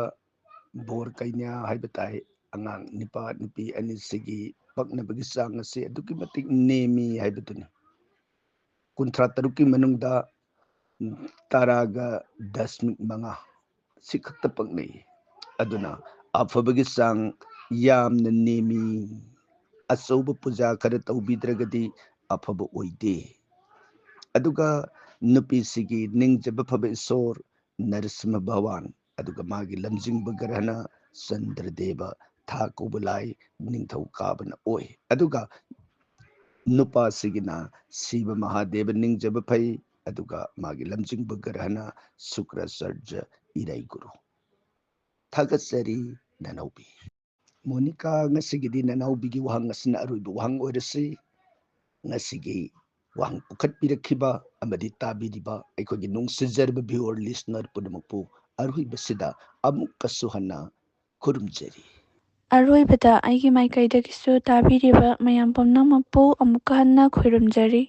ꯕꯣꯔ ꯀꯩꯅ꯭ꯌꯥ ꯍꯥꯏꯕ ꯇꯥꯏ, ꯑꯉꯥꯡ ꯅꯨꯄꯥ ꯅꯨꯄꯤ ꯑꯅꯤꯁꯤꯒꯤ ꯄꯛꯅꯕꯒꯤ ꯆꯥꯡ ꯑꯁꯤ ꯑꯗꯨꯛꯀꯤ ꯃꯇꯤꯛ ꯅꯦꯝꯃꯤ ꯍꯥꯏꯕꯗꯨꯅꯤ꯫ ꯀꯨꯟꯊ꯭ꯔꯥ ꯇꯔꯨꯛꯀꯤ ꯃꯅꯨꯡꯗ ꯇꯔꯥꯒ ꯗꯁꯃꯤꯛ ꯃꯉꯥ, ꯁꯤ ꯈꯛꯇ ꯄꯛꯅꯩ꯫ ꯑꯗꯨꯅ ꯑꯐꯕꯒꯤ ꯆꯥꯡ ꯌꯥꯝꯅ ꯅꯦꯝꯃꯤ꯫ ꯑꯆꯧꯕ ꯄꯨꯖꯥ ꯈꯔ ꯇꯧꯕꯤꯗ꯭ꯔꯒꯗꯤ ꯑꯐꯕ ꯑꯣꯏꯗꯦ꯫ ꯑꯗꯨꯒ ꯅꯨꯄꯤꯁꯤꯒꯤ ꯅꯤꯡꯖꯕ ꯐꯕ ꯏꯁꯣꯔ ꯅꯔꯁꯤꯝꯍ ꯚꯒꯋꯥꯟ, ꯑꯗꯨꯒ ꯃꯥꯒꯤ ꯂꯝꯖꯤꯡꯕ ꯒ꯭ꯔꯍꯅ ꯆꯟꯗ꯭ꯔꯗꯦꯕ, ꯊꯥ ꯀꯧꯕ ꯂꯥꯏ, ꯅꯤꯡꯊꯧ ꯀꯥꯕꯅ ꯑꯣꯏ꯫ ꯑꯗꯨꯒ ꯅꯨꯄꯥꯁꯤꯒꯤꯅ ꯁꯤꯕ ꯃꯍꯥꯗꯦꯕ ꯅꯤꯡꯖꯕ ꯐꯩ, ꯑꯗꯨꯒ ꯃꯥꯒꯤ ꯂꯝꯖꯤꯡꯕ ꯒ꯭ꯔꯍꯅ ꯁꯨꯀ꯭ꯔꯥꯆꯥꯔꯖ, ꯏꯔꯩ ꯒꯨꯔꯨ꯫ ꯊꯥꯒꯠꯆꯔꯤ ꯅꯅꯥꯎꯕꯤ꯫ ꯃꯣꯅꯤꯀꯥ, ꯉꯁꯤꯒꯤꯗꯤ ꯅꯅꯥꯎꯕꯤꯒꯤ ꯋꯥꯍꯪ ꯑꯁꯤꯅ ꯑꯔꯣꯏꯕ ꯋꯥꯍꯪ ꯑꯣꯏꯔꯁꯤ꯫ ꯉꯁꯤꯒꯤ ꯋꯥꯍꯪ ꯄꯨꯈꯠꯄꯤꯔꯛꯈꯤꯕ ꯑꯃꯗꯤ ꯇꯥꯕꯤꯔꯤꯕ ꯑꯩꯈꯣꯏꯒꯤ ꯅꯨꯡꯁꯤꯖꯔꯕ viewer listener ꯄꯨꯝꯅꯃꯛꯄꯨ ꯑꯔꯣꯏꯕꯁꯤꯗ ꯑꯃꯨꯛꯀꯁꯨ ꯍꯟꯅ ꯈꯨꯔꯨꯝꯖꯔꯤ꯫ ꯑꯔꯣꯏꯕꯗ ꯑꯩꯒꯤ ꯃꯥꯏꯀꯩꯗꯒꯤꯁꯨ ꯇꯥꯕꯤꯔꯤꯕ ꯃꯌꯥꯝ ꯄꯨꯝꯅꯃꯛꯄꯨ ꯑꯃꯨꯛꯀ ꯍꯟꯅ ꯈꯨꯔꯨꯝꯖꯔꯤ꯫